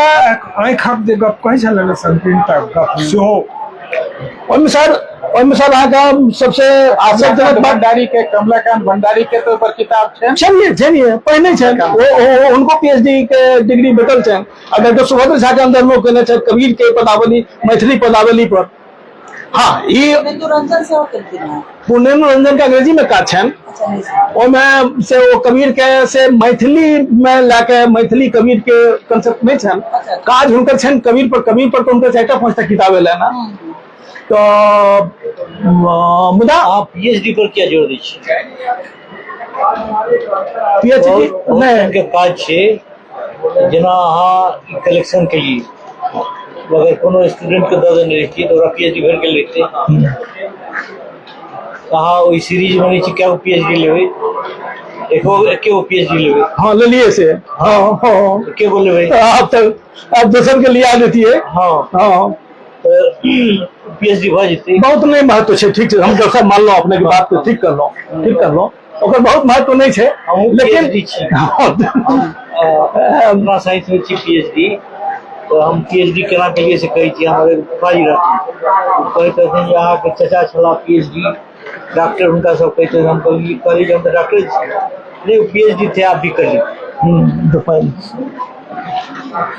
आँखिक जे गप कहै छलै ने संकीर्णता गप सेहो ओहिमे सर, ओहिमे सर अहाँके सबसे आश्चर्यजनक बात भंडारी के, कमलाकांत भंडारी के तो पर किताब छै। छलिए छलिए पहिने छनि, ओ हुनको पीएचडी के डिग्री भेटल छनि। आ डॉक्टर सुभद्र झा के अंदर मे ओ केने छथि कबीर के पदावली, मैथिली पदावली पर। हाँ, ई पूर्णेंदु रंजन सेहो केलखिन हँ। पूर्णेंदु रंजन के अंग्रेजी में काज छनि। अच्छा, नहीं सर। ओहिमे से ओ कबीर के से मैथिली में लए के मैथिली कबीर के कंसेप्ट नहीं छनि। अच्छा। काज हुनकर छनि कबीर पर, कबीर पर तऽ हुनकर चारिटा पाँचटा किताब एलनि हँ। तऽ मुदा अहाँ पीएचडी पर किया जोर दै छियै? पीएचडी बहुत नहि रंग के काज छै, जेना अहाँ कलेक्शन केलियै, अगर कोनो स्टूडेंट के दऽ देने रहितियै तऽ ओकरा पीएचडी भरि गेल रहितै। अहाँ ओहि सीरीज मे नहि छी, कए गो पीएचडी लेबै? एको एके गो पीएचडी लेबै। हाँ, लेलियै से, हाँ हाँ। एके गो लेबै। आब तऽ आब दोसर के लिया लेतियै। हाँ। हाँ। पीएचडी भऽ जेतै। बहुत नहि महत्व छै, ठीक छै, हम डॉक्टर साहब मानलहुँ अपने के बात के, ठीक करलहुँ, ठीक करलहुँ, ओकर बहुत महत्व नहि छै। हमहूँ लेकिन PhD छी। अपना साइंस में छी पीएचडी, तऽ हम पीएचडी केना केलियै से कहै छी। हमर एगो फुफाजी रहथिन, ओ कहैत रहथिन जे अहाँके चचा छलाह पीएचडी डॉक्टर, हुनका सब कहैत रहथिन। हम कहलियै कहलियै जे हम तऽ डॉक्टर छी। नहीं, वो पीएचडी थे, आप भी करिए।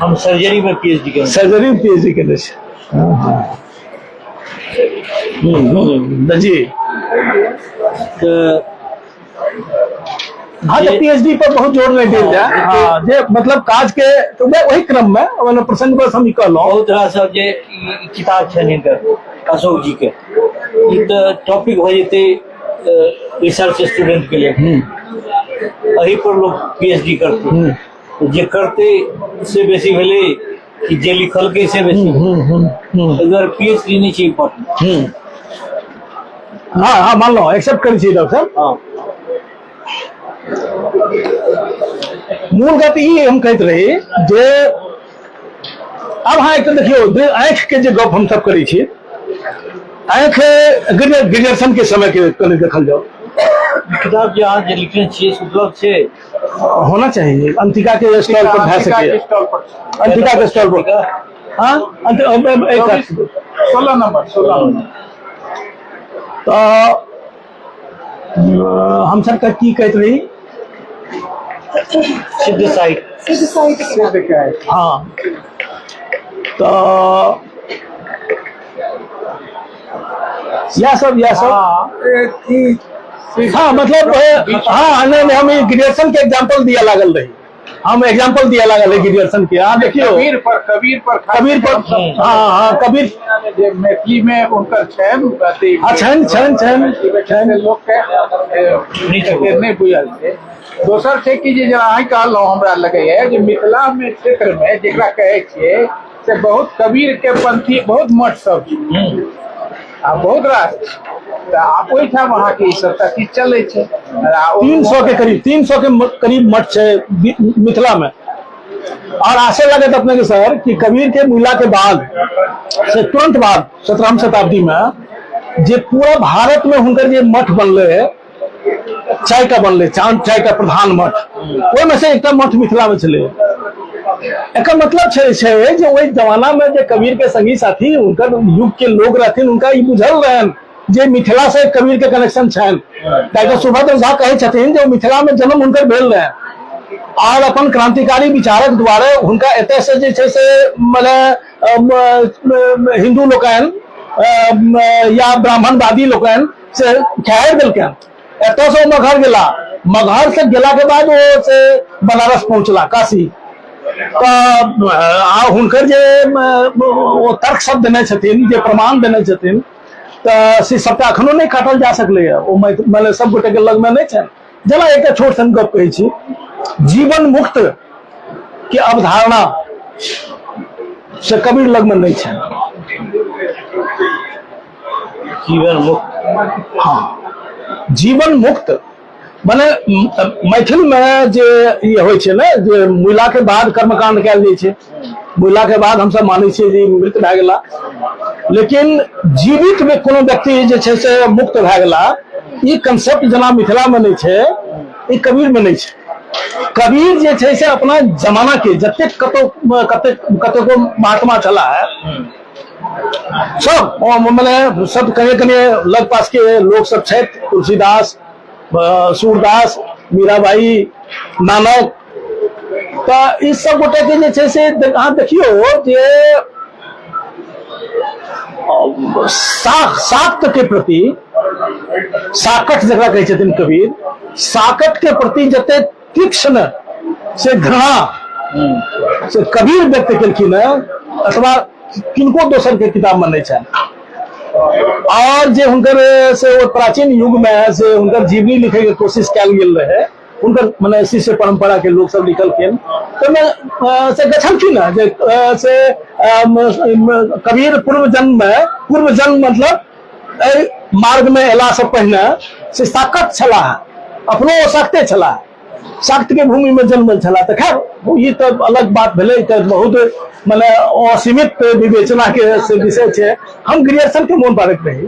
हम सर्जरी में पीएचडी केलहुँ। सर्जरी में पीएचडी केने छी। जी। तऽ हाँ, तऽ पीएचडी पर बहुत जोर नहि देल जाय। हाँ, जे मतलब काज के तऽ वएह ओहि क्रम में मतलब प्रसंग बस हम ई कहलहुँ। बहुत रास सब जे ई किताब छनि हिनकर अशोक जी के, ई तऽ टॉपिक भऽ जेतै रिसर्च स्टूडेंट के लेल। एहि पर लोग पीएचडी करतै, जे करतै से बेसी भेलै कि जे लिखलकै से बेसी। एहि दुआरे पीएचडी नहि छै इम्पोर्टेंट। हाँ हाँ, मानलहुँ, एक्सेप्ट करै छी डॉक्टर साहब। हाँ। मूल गप ई हम कहैत रही जे आब अहाँ एकटा देखियौ जे आँखि के जे गप हम सब करै छी, आँखि ग्रेजुएशन के समय के कनि देखल जाओ। किताब जे अहाँ जे लिखने छियै से उपलब्ध छै? होना चाहिए, अंतिका के स्टॉल पर भए सकैए। स्टॉल पर। अंतिका के स्टॉल पर, हाँ, एक 16 नंबर, 16 नंबर। तऽ हम सब की कहैत रही? सिद्ध साहित्य। सिद्ध साहित्य के सिद्ध के आँखि। हाँ, तऽ इएह सब, इएह सब। हाँ। हाँ, मतलब हाँ, नहीं नहीं, हम ग्रेजुएशन के एग्जाम्पल दिया लागल रही, हम एग्जाम्पल दिया लागल रही ग्रेजुएशन के। हाँ, देखियौ कबीर पर, कबीर पर, कबीर पर, हाँ हाँ, कबीर जे मैथिली में हुनकर छनि अथी। हाँ, छनि, छनि, छनि, छनि। लोक के नहि बुझल छै। दोसर छै कि जे जेना अहीं कहलहुँ, हमरा लगैया जे मिथिला में क्षेत्र में जेकरा कहै छियै से बहुत कबीर के पंथी बहुत मठ सब छै आ बहुत रास छै, तऽ आब ओहिठाम अहाँके ई सबटा चीज चलै छै। आ 300 के करीब, 300 के करीब मठ छै मिथिला में। और आशा लगत अपने के सर कि कबीर के मुला के बाद से तुरंत बाद 17वीं शताब्दी में जे पूरा भारत में हुनकर जे मठ बनले, चारिटा बनले, चारिटा प्रधान मठ, ओहिमे से एकटा मठ मिथिला में छलै। एकर मतलब छै छै जे ओहि जमाना में जे कबीर के संगी साथी हुनकर युग के लोग रहथिन, हुनका ई बुझल रहनि जे मिथिला से कबीर के कनेक्शन छनि। डॉक्टर सुभद्र झा कहै छथिन जे मिथिला में जन्म हुनकर भेल रहनि और अपन क्रांतिकारी विचारक द्वारे हुनका एतय से जे छै से मने हिंदू लोकनि या ब्राह्मणवादी लोकनि से खेहारि देलकनि। एतय से ओ मगहर गेला, मगहर से गेला के बाद ओ से बनारस पहुंचला, काशी। तऽ आ हुनकर जे ओ तर्क सब देने छथिन, जे प्रमाण देने छथिन, तऽ से सबटा अखनो नहि काटल जा सकलैए। ओ मने सब गोटे के लगमे नहि छनि। जेना एकटा छोट सन गप कहै छी, जीवन मुक्त के अवधारणा से कबीर लगमे नहि छनि। जीवन मुक्त। हाँ, जीवन मुक्त मने मैथिल में जे ई होइ छै ने जे मुइला के बाद कर्मकांड कयल जाइ छै, मुइला के बाद हमसब मानै छियै जे मृत भए गेला, लेकिन जीवित में कोनो व्यक्ति जे छै से मुक्त भए गेला, ई कंसेप्ट जेना मिथिला में नहि छै, ई कबीर में नहि छै। कबीर जे छै से अपना जमाना के जतेक कतौ कतेक कतेको महात्मा छला है सब मने सब कने कने लग पास के लोग सब छथि, तुलसीदास, सूरदास, मीराबाई, नानक, तऽ ई सब गोटे के जे छै से अहाँ देखियौ जे शाक्त के प्रति, साकट जकरा कहै छथिन कबीर, साकट के प्रति जते तीक्ष्ण से घृणा से कबीर व्यक्त केलखिन है, अथवा किनको दोसर के किताब में नहीं छनि। और जे हुनकर से ओ प्राचीन युग में से हुनकर जीवनी लिखे के कोशिश कयल गेल रहे, हुनकर मने शिष्य परंपरा के लोग सब लिखलखिन, तो में से गछलखिन है जे से कबीर पूर्व जन्म में, पूर्व जन्म मतलब एहि मार्ग में एला से पहिने से ताकत छलाह, अपनो ओ शक्ते छलाह, शक्त के भूमि में जन्मल छलाह। तऽ खैर ई तऽ अलग बात भेलै, तऽ बहुत मने असीमित विवेचना के से विषय छै। हम ग्रियर्सन के मोन पाड़ैत रही,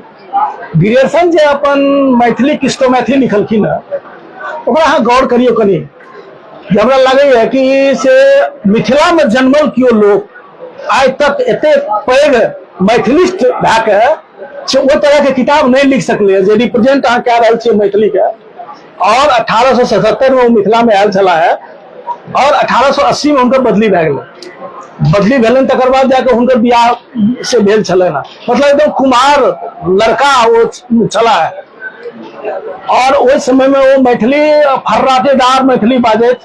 ग्रियर्सन जे अपन मैथिली क्रिस्टोमैथी लिखलखिन हँ, ओकरा अहाँ गौर करियौ कनि, जे हमरा लगैए कि से मिथिला में जन्मल केओ लोक आइ तक एते पैघ मैथिलिस्ट भए के से ओहि तरह के किताब नहि लिख सकलै जे रिप्रेजेंट अहाँ कए रहल छियै मैथिली के। और 1877 में ओ मिथिला में आयल छलाह है, और 1880 में हुनकर बदली भए गेलै। बदली भेलनि तकर बाद जाके हुनकर बियाह से भेल छलनि, मतलब एकदम कुमार लड़का ओ छलाह है। और ओहि समय में ओ मैथिली फर्राटेदार मैथिली बाजैत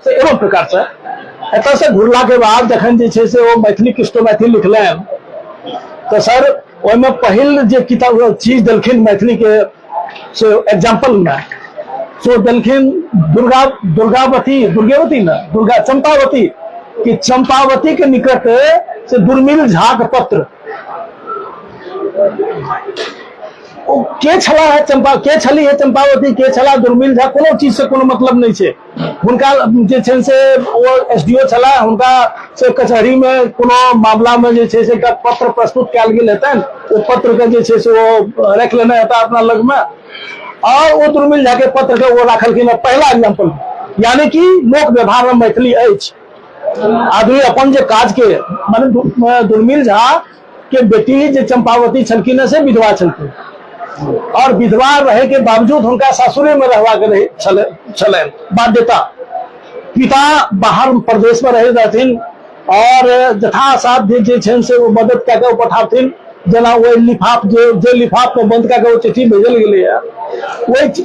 से एवं प्रकार से एतऽ से घुरला के बाद जखन जे छै से ओ मैथिली किस्तो मैथिली लिखलनि, तऽ सर ओहिमे पहिल जे किताब चीज देलखिन मैथिली के से एग्जाम्पल में से देलखिन दुर्गा दुर्गावती दुर्गेवती न दुर्गा चंपावती, कि चंपावती के निकट से दुर्मिल झा के पत्र, ओ के छला है चंपा, के छली है चंपावती, के छला दुर्मिल झा, कोनो चीज से कोनो मतलब नहीं छै। हुनका जे छै से ओ एस डी ओ छला, हुनका से कचहरी में कोनो मामला में जे छै से एकटा पत्र प्रस्तुत कयल गेल हेतनि, ओ पत्र के जे छै से ओ राखि लेने हेता अपना लग में, और ओ दुर्मिल झा के पत्र के ओ राखलखिन पहला एग्जाम्पल, यानी कि लोक व्यवहार में मैथिली अछि। आदमी अपन जे काज के माने दुर्मिल झा के बेटी जे चंपावती छलखिन है से विधवा छलखिन, और विधवा रहे के बावजूद हुनका सासुरे में रहवा के रहे छलनि बाध्यता। पिता बाहर प्रदेश में रहे रहथिन और यथासाध्य जे छनि से ओ मदद कए के ओ पठाबथिन, जेना ओहि लिफाफ जे लिफाफ में बंद कए के ओ चिट्ठी भेजल गेलैए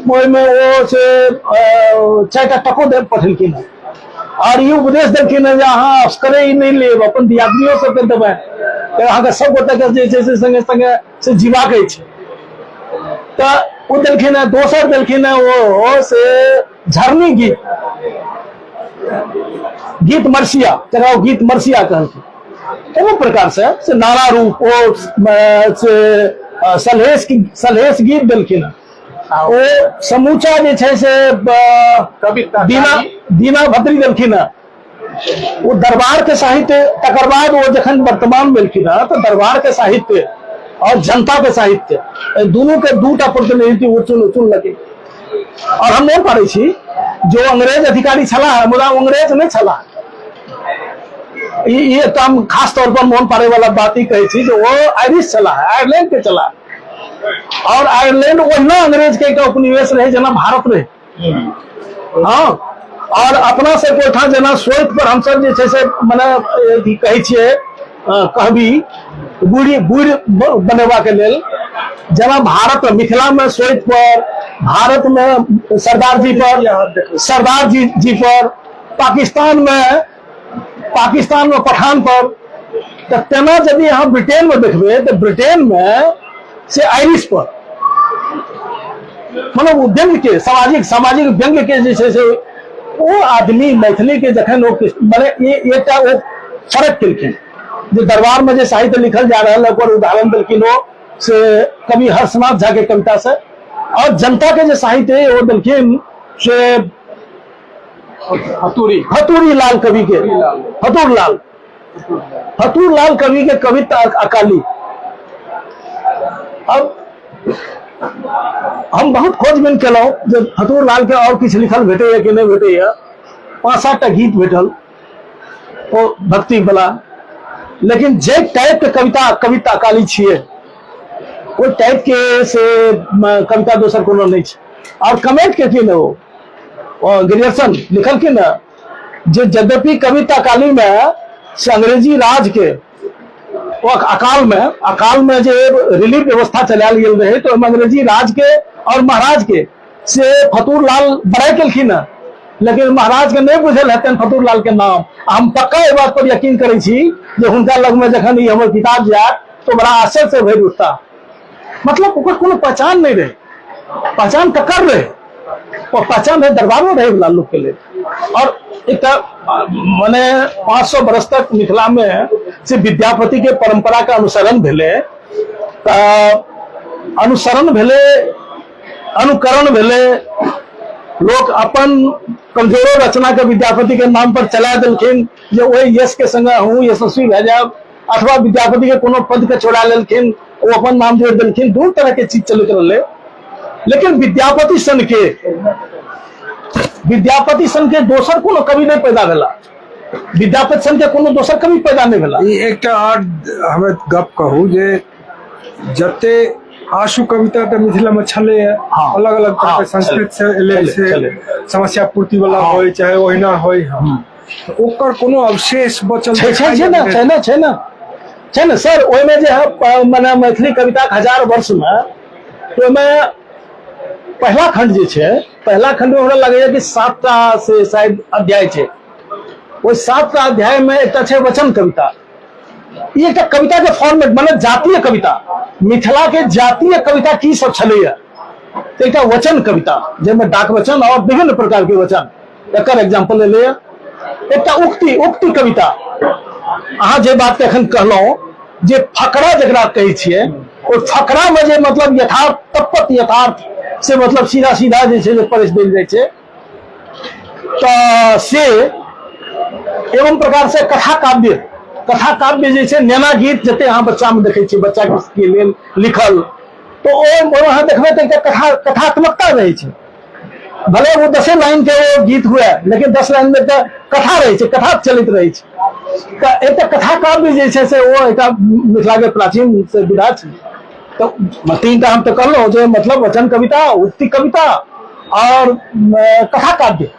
ओहिमे ओ से 4टा टको दे पठेलखिन हँ, और ई उपदेश देलखिन हँ जे अहाँ असगरे ई नहि लेब, अपन दियादनियो सबके देबै, तऽ अहाँके सब गोटेके जे छै से संगे संगे से जीबाक अछि। तऽ ओ देलखिन हँ। दोसर देलखिन हँ ओ से झरनी गीत, गीत मरसिया, जकरा ओ गीत मरसिया कहलखिन। कोनो प्रकार से से नाना रूप ओ से सलहेश गीत देलखिन हँ। ओ समूचा जे छै से कविता दीना दीना भद्री देलखिन हँ, ओ दरबार के साहित्य। तकर बाद ओ जखन वर्तमान भेलखिन हँ तऽ दरबार के साहित्य और जनता के साहित्य दुनू के दूटा प्रतिनिधित्व ओ चुनलखिन। और हम मोन पाड़ै छी जो अंग्रेज अधिकारी छलाह, मुदा ओ अंग्रेज नहि छलाह, ई एकटा हम खास तौर पर मोन पाड़ै वाला बात ई कहै छी जे ओ आयरिश छलाह, आयरलैंड के छलाह, और आयरलैंड ओहिना अंग्रेज के एकटा उपनिवेश रहे जेना भारत रहे। हाँ, और अपना सबके ओहिठाम जेना सोइत पर हमसब जे छै से मने अथी कहै छियै, कहबी बूढ़ी बूढ़ बनेबा के लेल, जेना भारत मिथिला में सोइत पर, भारत में सरदार जी पर, सरदार जी जी पर, पाकिस्तान में पठान पर, तऽ तेना यदि अहाँ ब्रिटेन में देखबै तऽ ब्रिटेन में से आयरिश पर, मतलब ओ व्यंग्य के सामाजिक सामाजिक व्यंग्य के जे छै से ओ आदमी मैथिली के जखन ओ मने एकटा ओ फर्क केलखिन जे दरबार में जे साहित्य लिखल जा रहल है ओकर उदाहरण देलखिन ओ से कवि हर्षनाथ झा के कविता से, और जनता के जे साहित्य है ओ देलखिन से हतूरी फतूरी लाल कवि के, फतूर लाल, फतूर लाल कवि के कविता अकाली। अब हम बहुत खोजबीन केलहुँ जे फतूर लाल के और किछु लिखल भेटैया कि नहि भेटैया। 5-7 टा गीत भेटल ओ भक्ति वाला, लेकिन जे टाइप के कविता कविता अकाली छियै ओहि टाइप के से कविता दोसर कोनो नहि छै। और कमेंट केलखिन ओ ग्रियर्सन लिखलखिन ने जे यद्यपि कविता अकाली में से अंग्रेजी राज के ओ अकाल में जे रिलीफ व्यवस्था चलायल गेल रहे तो ओहिमे अंग्रेजी राज के और महाराज के से फतूर लाल बड़ाई केलखिन हँ, लेकिन महाराज के नहीं बुझल हेतनि फतूर लाल के नाम। हम पक्का एहि बात पर यकीन करै छी जे हुनका लग में जखन ई हमर किताब जायत तो बड़ा आश्चर्य से भरि उठता। मतलब ओकर कोनो पहचान नहीं रहे, पहचान ककर रहे? और पहचान रहे दरबारो रहे वाला लोग के लिए। और एक मने 500 बरस तक मिथिला में से विद्यापति के परंपरा के अनुसरण भेले, अनुसरण भेले, अनुकरण भेले, लोग अपन कमजोरो रचना के विद्यापति के नाम पर चला देलखिन जे ओहि यश के संग अहूँ यशस्वी भए जायब, अथवा विद्यापति के कोनो पद के चोरा लेलखिन ओ अपन नाम जोड़ देलखिन। दू तरह के चीज चलैत रहलै। लेकिन विद्यापति सन के दोसर कोनो कवि नहीं पैदा भेला, विद्यापति सन के कोनो दोसर कवि पैदा नहीं भेला। ई एकटा और हमरा गप कहू जे जते आशु कविता तऽ मिथिला में छलै है, हाँ, अलग अलग तरह हाँ, के संस्कृत से एलै, छलै, से छलै। समस्या पूर्ति वाला हाँ। होय चाहे ओहिना होय, हाँ। तऽ ओकर कोनो अवशेष बचल छै, छै, छै ने, छै ने, छै ने, छै ने सर। ओहिमे जे है मने मैथिली कविता के 1000 वर्ष में ओहिमे पहला खंड जे छै, पहला खंड में हमरा लगैया कि 7टा से शायद अध्याय छै। ओहि 7टा अध्याय में एकटा छै वचन कविता। ई एकटा कविता के फॉर्मेट माने जातीय कविता, मिथिला के जातीय कविता की सब छलैया, तऽ एकटा वचन कविता जाहिमे डाक वचन और विभिन्न प्रकार के वचन, एकर एग्जाम्पल एलैया। एकटा उक्ति, उक्ति कविता, अहाँ जे बात के एखन कहलहुँ जे फकरा जकरा कहै छियै, ओहि फकरा में जे मतलब यथार्थ तत्पत यथार्थ से मतलब सीधा सीधा जे छै से परसि देल जाइ छै, तऽ से एवं प्रकार से कथा काव्य, कथा काव्य जे छै नेना गीत जते अहाँ बच्चा में देखै छियै बच्चा के लेल लिखल, तऽ ओ अहाँ देखबै तऽ एकटा कथात्मकता रहै छै। भले वो 10 लाइन के वो गीत हुए लेकिन 10 लाइन में एकटा कथा रहै छै, कथा चलैत रहै छै। तऽ एकटा कथा काव्य जे छै से ओ एकटा मिथिला के प्राचीन से विधा छै। तऽ 3टा हम तऽ कहलहुँ जे मतलब वचन कविता, उक्ति कविता और कथा काव्य,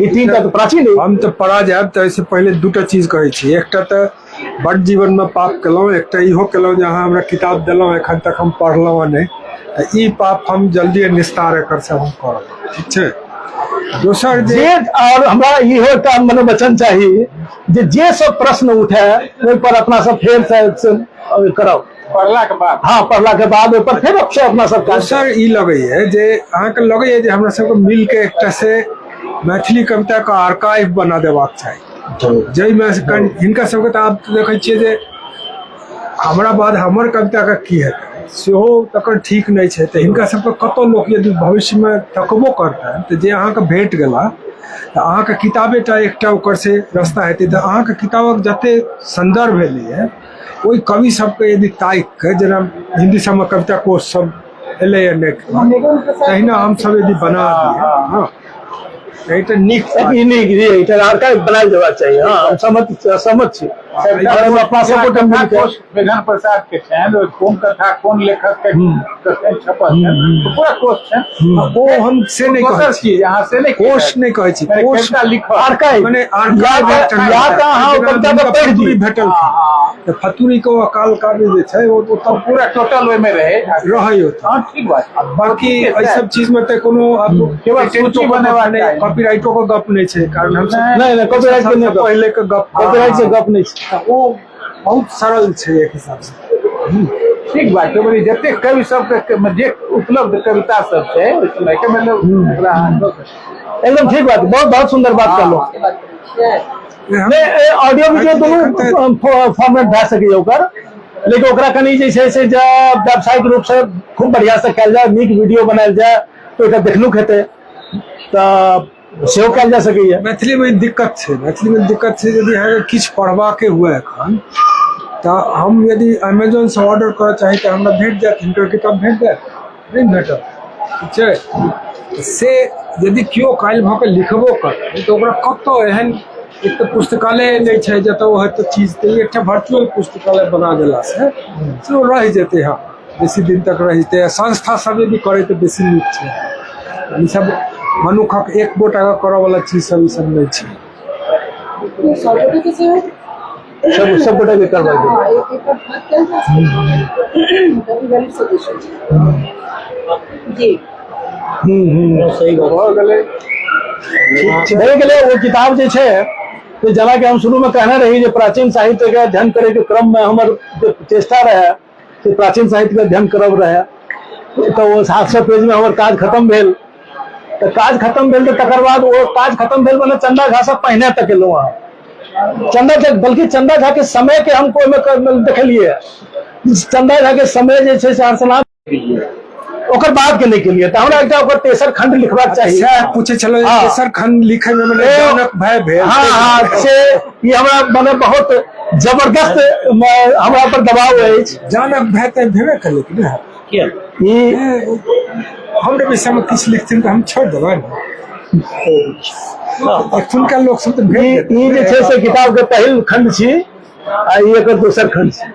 ई 3टा तऽ प्राचीन अछि। हम तऽ पड़ा जायब तऽ एहिसँ पहिले 2टा चीज कहै छी। एकटा तऽ बड जीवनमे पाप केलहुँ, एकटा इहो केलहुँ जे अहाँ हमरा किताब देलहुँ एखन तक हम पढ़लहुँ हँ नहि, तऽ ई पाप हम जल्दी निस्तार एकर से हम करब, ठीक छै। दोसर जे और हमरा इहो एकटा मने वचन चाही जे जे सब प्रश्न उठे ओहि पर अपना सब फेर से करब, पढ़ला के बाद। हाँ, पढ़ला के बाद ओहि पर फेर से अपना सब काज दोसर ई लगैया जे अहाँके लगैया जे हमरा सबके मिलके एकटा से मैथिली कविता के आर्काइव बना देबाक चाही, जाहिमे हिनका सबके तऽ आब देखै छियै जे हमरा बाद हमर कविता के की हेतै सेहो तकर ठीक नहि छै। तऽ हिनका सबके कतौ लोक यदि भविष्यमे तकबो करतनि तऽ जे अहाँके भेट गेला तऽ अहाँके किताबेटा एकटा ओकर से रास्ता हेतै। तऽ अहाँके किताबक जते सन्दर्भ एलैए ओहि कवि सबके यदि ताकि कऽ, जेना हिन्दी सबमे कविता कोश सब एलैए नेट पर, तहिना हमसब यदि बना दियै, हँ, तऽ एकटा नीक ई नीक जी, एकटा आर्काइव बनायल जेबाक चाही। हाँ, हम सहमत छी। और अपना सब गोटे मिल के मेघन प्रसाद के छनि, ओहि कोन कथा कोन लेखक के कखन छपल छनि, तो पूरा कोश छनि। ओ हम से नहि कहै दोसर छी। चीज अहाँ से नहि कोश नहि कहै छी, माने कोश कविता लिखल। आर्काइव। माने आर्काइव एकटा या तऽ अहाँ जेना कविता के पढ़ि फतुरी दियौ। भेटल तऽ फतुरी के अकाल काव्य जे छै ओ तऽ पूरा टोटल ओहिमे रहै। रहै ओतऽ। हाँ, ठीक बात। आ बाकी एहि सब चीज में तऽ कोनो केवल पेटेंटो सूची के गप बनेबाक नहि, चाही। कॉपीराइटो के गप नहि छै, कारण हम सब नहि, नहि, कॉपीराइट के नहि सबसँ गप। पहिले के गप। कॉपीराइट के गप नहि छै। तऽ ओ बहुत सरल छै एक हिसाब से। ठीक बात छै, बोली जते कवि सबके जे उपलब्ध कविता सब छै ओहि समय के, मतलब ओकरा अहाँ दऽ सकैत छी। एकदम ठीक बात, बहुत बहुत सुंदर बात कहलहुँ। बात करै छियै। नहि, ऑडियो वीडियो दुनू फॉर्मेट भए सकैए ओकर। लेकिन ओकरा कनि जे छै से जँ व्यावसायिक रूपसँ खूब बढ़िआँसँ कयल जाय, नीक वीडियो बनायल जाय तऽ एकटा देखनुक हेतै, तऽ सेहो कयल जा सकैए। मैथिलीमे दिक्कत छै, मैथिलीमे दिक्कत छै। यदि अहाँके किछु पढ़बाके हुए एखन, तऽ हम यदि अमेजोनसँ ऑर्डर करऽ चाही तऽ हमरा भेट जायत? हिनकर किताब भेट जायत? नहि भेटत। ठीक छै, से यदि केओ काल्हि भऽ कऽ लिखबो करतै तऽ ओकरा कतहु एहन एक तऽ पुस्तकालय नहि छै जतऽ ओ हेतै चीज। तऽ एकटा वर्चुअल पुस्तकालय बना देलासँ से ओ रहि जेतै। हँ, बेसी दिन तक रहि जेतै। आ संस्था सब यदि करै तऽ बेसी नीक छै। ई सब मनुखक एक गोटाके करऽवला चीज सब ई सब नहि छै। सभगोटे सेहो सब सब गोटे के करबाक। हँ, एकर भाग कयल जा सकैए, वैलिड सजेशन छै जी। हूँ हूँ सही बात। भऽ गेलै। भऽ गेलै। ओ किताब जे छै से जेनाकि हम शुरू में कहने रही जे प्राचीन साहित्य के अध्ययन करे के क्रम में हमर जे चेष्टा रहे से प्राचीन साहित्य के अध्ययन करब रहे, तऽ ओ 700 पेज में हमर काज खत्म भेल। तऽ काज खत्म भेल तऽ तकर बाद ओ काज खत्म भेल, मने चंदा झा से पहिने तक एलहुँ अहाँ चंदा झा, बल्कि चंदा झा के समय के हम ओहिमे देखलियै। चंदा झा के समय जे छै से हर्षनाथ, ओकर बाद के नहि केलियै, तऽ हमरा एकटा ओकर तेसर खंड लिखबाक चाही। सएह पूछै छलहुँ। तेसर खंड लिखै मे मने जानक भय भेल। हँ, से ई हमरा मने बहुत जबरदस्त हमरा पर दबाव अछि। जानक भय तऽ भेबे केलै कि नहि? किया? ई हमरे विषयमे किछु लिखथिन तऽ हम छोड़ि देबै? एखुनका लोक सब तऽ ई भेट ई जे छै से किताब के पहिल खंड छी आ ई एकर दोसर खंड छी।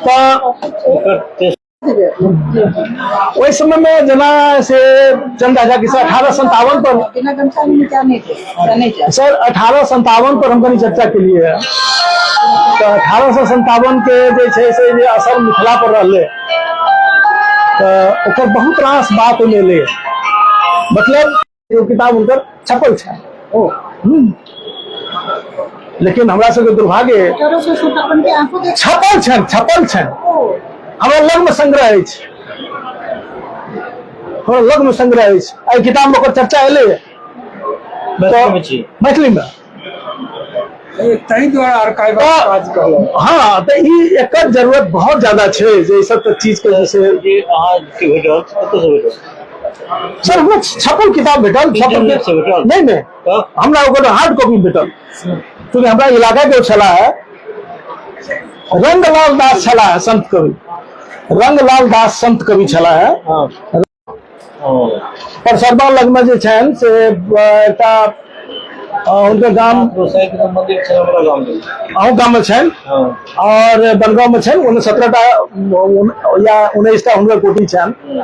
तऽ ओकर तेसर ओहि समय मे जेना से चंदा झा के 1857 पर बिना गमछा में नीचा नहीं थे, नहीं जा। सर, 1857 पर हम कनि चर्चा केलिए है, तऽ 1857 के जे छै से जे असर मिथिला पर रहलै, तऽ ओकर बहुत रास बात ओहिमे एलै। मतलब ओ किताब हुनकर छपल छै। ओ लेकिन हमरा सबके दुर्भाग्य 1857 के आंखों देख छपल छनि, छपल छनि। ओ हमरा लगमे संग्रह अछि, हमरा लगमे संग्रह अछि। एहि किताबमे ओकर चर्चा एलै। मैथिलीमे छी? मैथिलीमे। ताहि दुआरे आर्काइव काज कहलहुँ। हँ, तऽ ई एकर जरूरत बहुत ज्यादा छै जे ई सब चीज के जे छै जे अहाँके भेटल, कतऽसँ भेटल? सर, हमरा छपल किताब भेटल छपल। इंटरनेट से भेटल? नहि। तऽ हमरा ओकर हार्ड कॉपी भेटल, चूँकि हमरा इलाका के छलाह है, रंगलाल दास छलाह, संत कवि रंगलाल दास संत कवि छलाह है। हँ ओ परसरबा लगमे जे छनि से एकटा हुनकर गाम। गोसाई के मंदिर छै हमरा गाम में। अहूँ गाममे छनि? हँ। और बनगाँव में छनि, ओहिमे 17टा या 19टा हुनकर कोठी छनि।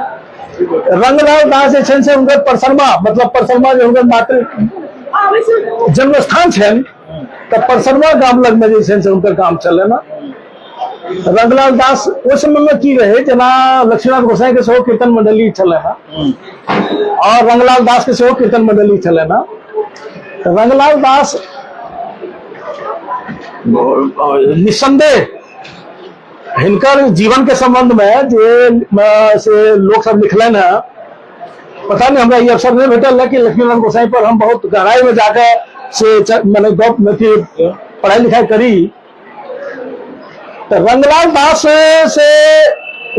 रंगलाल दास जे छनि से हुनकर परसरमा, मतलब परसरमा जे हुनकर मातृ जन्म स्थान छनि, तऽ परसरमा गाम लगमे जे छनि से हुनकर गाम छलनि ने। रंगलाल दास ओहि समय में की रहे, जेना लक्ष्मीनाथ गोसाई के सेहो कीर्तन मंडली छलै हँ और रंगलाल दास के सेहो कीर्तन मंडली छलै हँ। तऽ रंगलाल दास निस्संदेह हिनकर जीवन के संबंध में जे से लोक सब लिखलनि हँ, पता नहीं, हमरा ई अवसर नहीं भेटल है कि लक्ष्मीनाथ गोसाई पर हम बहुत गहराई में जाकर से मने गप अथी पढ़ाई लिखाई करी। तऽ रंगलाल दास से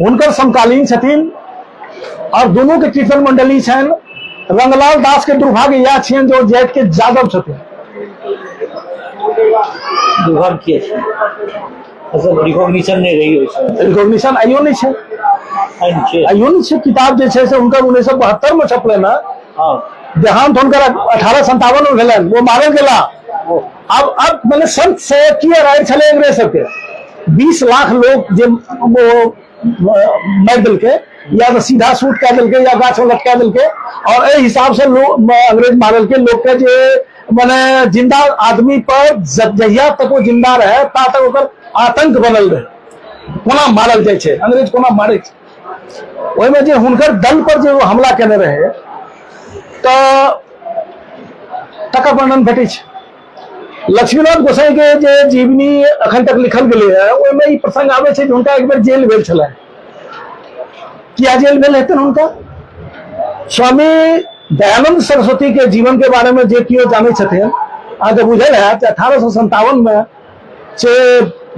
हुनकर समकालीन छथिन और दोनों के कीर्तन मंडली छनि। रंगलाल दास के दुर्भाग्य इएह छियनि जे ओ जाति के जादव छथिन। दुर्भाग्य किया छै? मतलब रिकॉग्निशन नहि रही ओहि समय? रिकॉग्निशन आइयो नहि छै। आइ नहि छै? आइयो नहि छै। किताब जे छै से हुनकर 1972 में छपलनि हँ। देहांत हुनकर 1857 में भेलनि, ओ मारल गेला। आब मने संत से की राय छलै अंग्रेज सबके, 20 लाख लोग जे वो मारि देलकै, या तऽ सीधा शूट कए देलकै या गाछ में लटका देलकै। और एहि हिसाब से लोग अंग्रेज मारलकै लोग के जे मने जिंदा आदमी पर जहिया तक ओ जिंदा रहे ता तक ओकर आतंक बनल रहे, कोना मारल जाइ छै, अंग्रेज कोना मारै छै। ओहिमे जे हुनकर दल पर जे ओ हमला केने रहे, तऽ तकर वर्णन भेटै छै। लक्ष्मीनाथ गोसाई के जे जीवनी अखन तक लिखल गेलै है, ओहिमे ई प्रसंग आबै छै जे हुनका एक बेर जेल भेल छलनि। किया जेल भेल हेतनि हुनका? स्वामी दयानंद सरस्वती के जीवन के बारे में जे केओ जानै छथिन, अहाँके बुझल हैत 1857 में से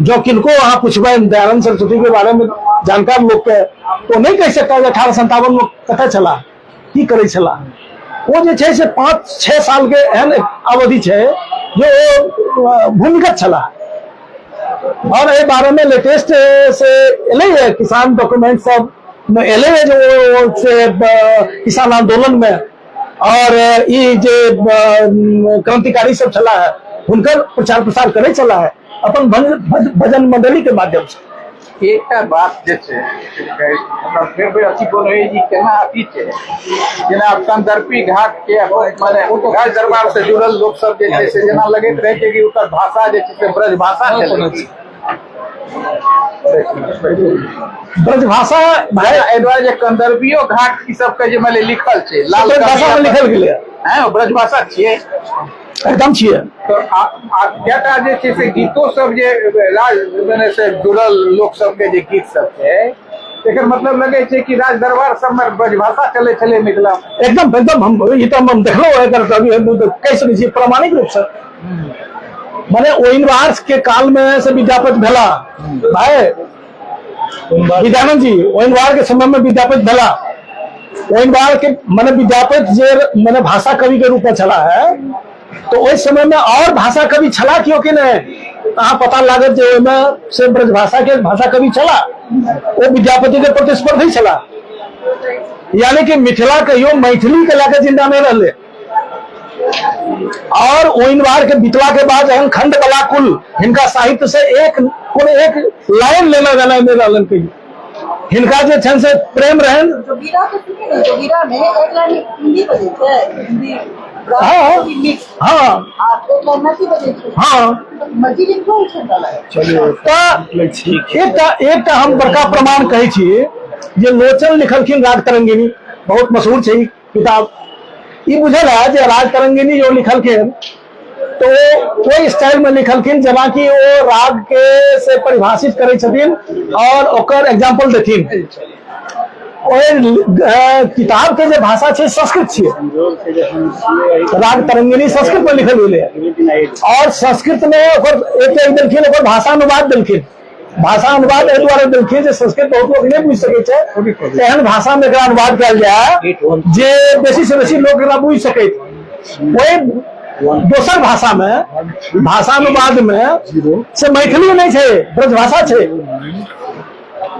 जो किनको अहाँ पुछबनि दयानंद सरस्वती के बारे में जानकार लोग के, तो नहीं कहि सकता जे 1857 में कतऽ छलाह, की करै छलाह। ओ जे छै से 5-6 साल के एहन अवधि छै जे ओ भूमिगत छलाह। और एहि बारे में लेटेस्ट से एलै है किसान डॉक्यूमेंट सब में एलै है जे ओ से किसान आंदोलन में और ई जे क्रांतिकारी सब छलाह है हुनकर प्रचार प्रसार करै छलाह है अपन भजन मंडली के माध्यम से। एकटा बात जे छै हमरा फेर बेर अथी बोल रही जी केना अथी छै, जेना आब कंदर्पी घाट के माने राज दरबार से जुड़ल लोक सब जे छै से जेना लगैत रहै छै कि ओकर भाषा जे छै से ब्रज भाषा छलै। ब्रज भाषा भाई एहि दुआरे जे कंदर्पियो घाट ई सब के जे माने लिखल छै लाल ब्रज भाषा में लिखल गेलै हैं, ब्रज भाषा छियै एकदम छियै। तो कएटा जे छै से गीतो सब जे राज मने से जुड़ल लोक सबके जे गीत सब छै, एकर मतलब लगै छै कि राज दरबार सब में ब्रजभाषा चलै छलै मिथिला में। एकदम एकदम, हम ई तऽ हम देखलहुँ एकर अभी हम तऽ कहि सकै छियै प्रमाणिक रूप से। माने ओइनवार के काल में से विद्यापति भेला भाई विद्यानंद जी, ओइनवार के समय में विद्यापति भेला। ओइनवार के माने विद्यापति जे माने भाषा कवि के रूप में छला है, तो ओहि समय में और भाषा कवि छला क्यों कि नहीं, अहाँ पता लागत जे ओहिमे से ब्रजभाषा के भाषा कवि छला, ओ विद्यापति के प्रतिस्पर्धी छला। यानी कि मिथिला कहियो मैथिली के लऽ के जिंदा नहीं रहले। और ओइनवार के बीतला के बाद जहन खंड बलाकुल हिनका साहित्य से एक कोनो एक लाइन लेना देना नहीं रहलन कहियो। हिनका जे छनि से प्रेम रहन। जोगीरा के सुनी ने, जोगीरा में एक लाइन हिंदी बजै छै, हिंदी हाँ। मिक्स, हाँ। आ एक लाइन मैथिली बजै छै। हाँ। मर्जी लिखलो छै हमरा लग। चलिए, तऽ एकटा हम बड़का प्रमाण कहै छी जे लोचन लिखलखिन राग तरंगिणी, बहुत मशहूर छै ई किताब। ई बुझल है जे राग तरंगिणी जो लिखलखिन तो ओहि स्टाइल में लिखलखिन जेना कि ओ राग के से परिभाषित करै छथिन और ओकर एग्जाम्पल देथिन। ओहि किताब के जे भाषा छै संस्कृत छियै, राग तरंगिणी संस्कृत में लिखल गेलै और संस्कृत में ओकर एक एक देलखिन, ओकर भाषा अनुवाद देलखिन। भाषा अनुवाद एहि दुआरे देलखिन जे संस्कृत बहुत लोक नहि बुझि सकै छै, एहन भाषा में एकरा अनुवाद कयल जाय जे बेसी से बेसी लोक एकरा बुझि सकै। ओहि दोसर भाषा में भाषा अनुवाद में से मैथिली नहि छै, ब्रजभाषा छै।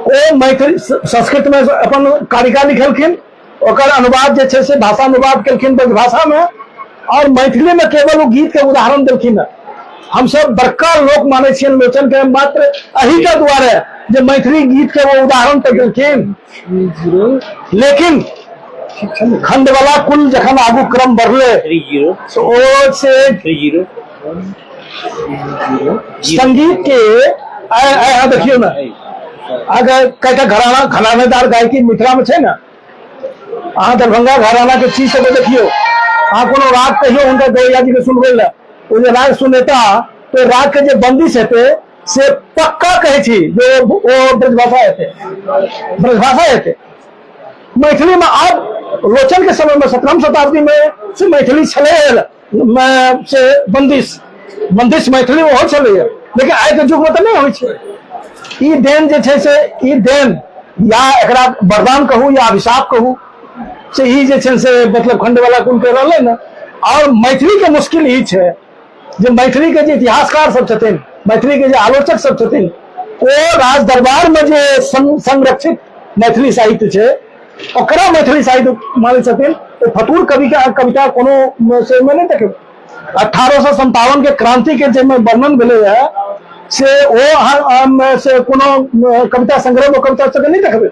ओ मैथिली संस्कृत में अपन कारिका लिखलखिन, ओकर अनुवाद जे छै से भाषा अनुवाद केलखिन ब्रजभाषा में, और मैथिली में केवल ओ गीत के उदाहरण देलखिन। हमसब बड़का लोक मानै छियनि लोचन के मात्र एही के दुआरे जे मैथिली गीत के वो उदाहरण तऽ देलखिन। लेकिन खंडवाला कुल जखन आगू क्रम बढ़ले तो ओ से संगीत के आइ आइ अहाँ देखियौ ने, अहाँके कएटा घराना घरानेदार गायकी मिथिला में छै ने। अहाँ दरभंगा घराना के चीज सबके देखियौ, अहाँ कोनो राग कहियौ हुनका गौरैया जी के सुनबै लए, ओ जे राग सुनेता तो राग के जे बंदिश हेतै से पक्का कहै छी जे ओ ब्रजभाषा हेतै, ब्रजभाषा हेतै। मैथिली में आब लोचन के समय में 17वीं शताब्दी में से मैथिली छलै में से बंदिश, बंदिश मैथिली ओहो छलैया, लेकिन आइ के युग में तऽ नहि होइ छै। ई देन जे छै से ई देन या एकरा वरदान कहू या अभिशाप कहू, से ई जे छै से मतलब खंडवाला कुल के रहलै ने। और मैथिली के मुश्किल ई छै जे मैथिली के जे इतिहासकार सब छथिन, मैथिली के जे आलोचक सब छथिन, ओ राज दरबार में जे संरक्षित मैथिली साहित्य छै ओकरा मैथिली साहित्य मानै छथिन। ओ फतूर कवि के कविता कोनो से में नहि देखबै। 1857 के क्रांति के जाहिमे वर्णन भेलै है से ओ अहाँ से कोनो कविता संग्रह में कविता सबके नहि देखबै।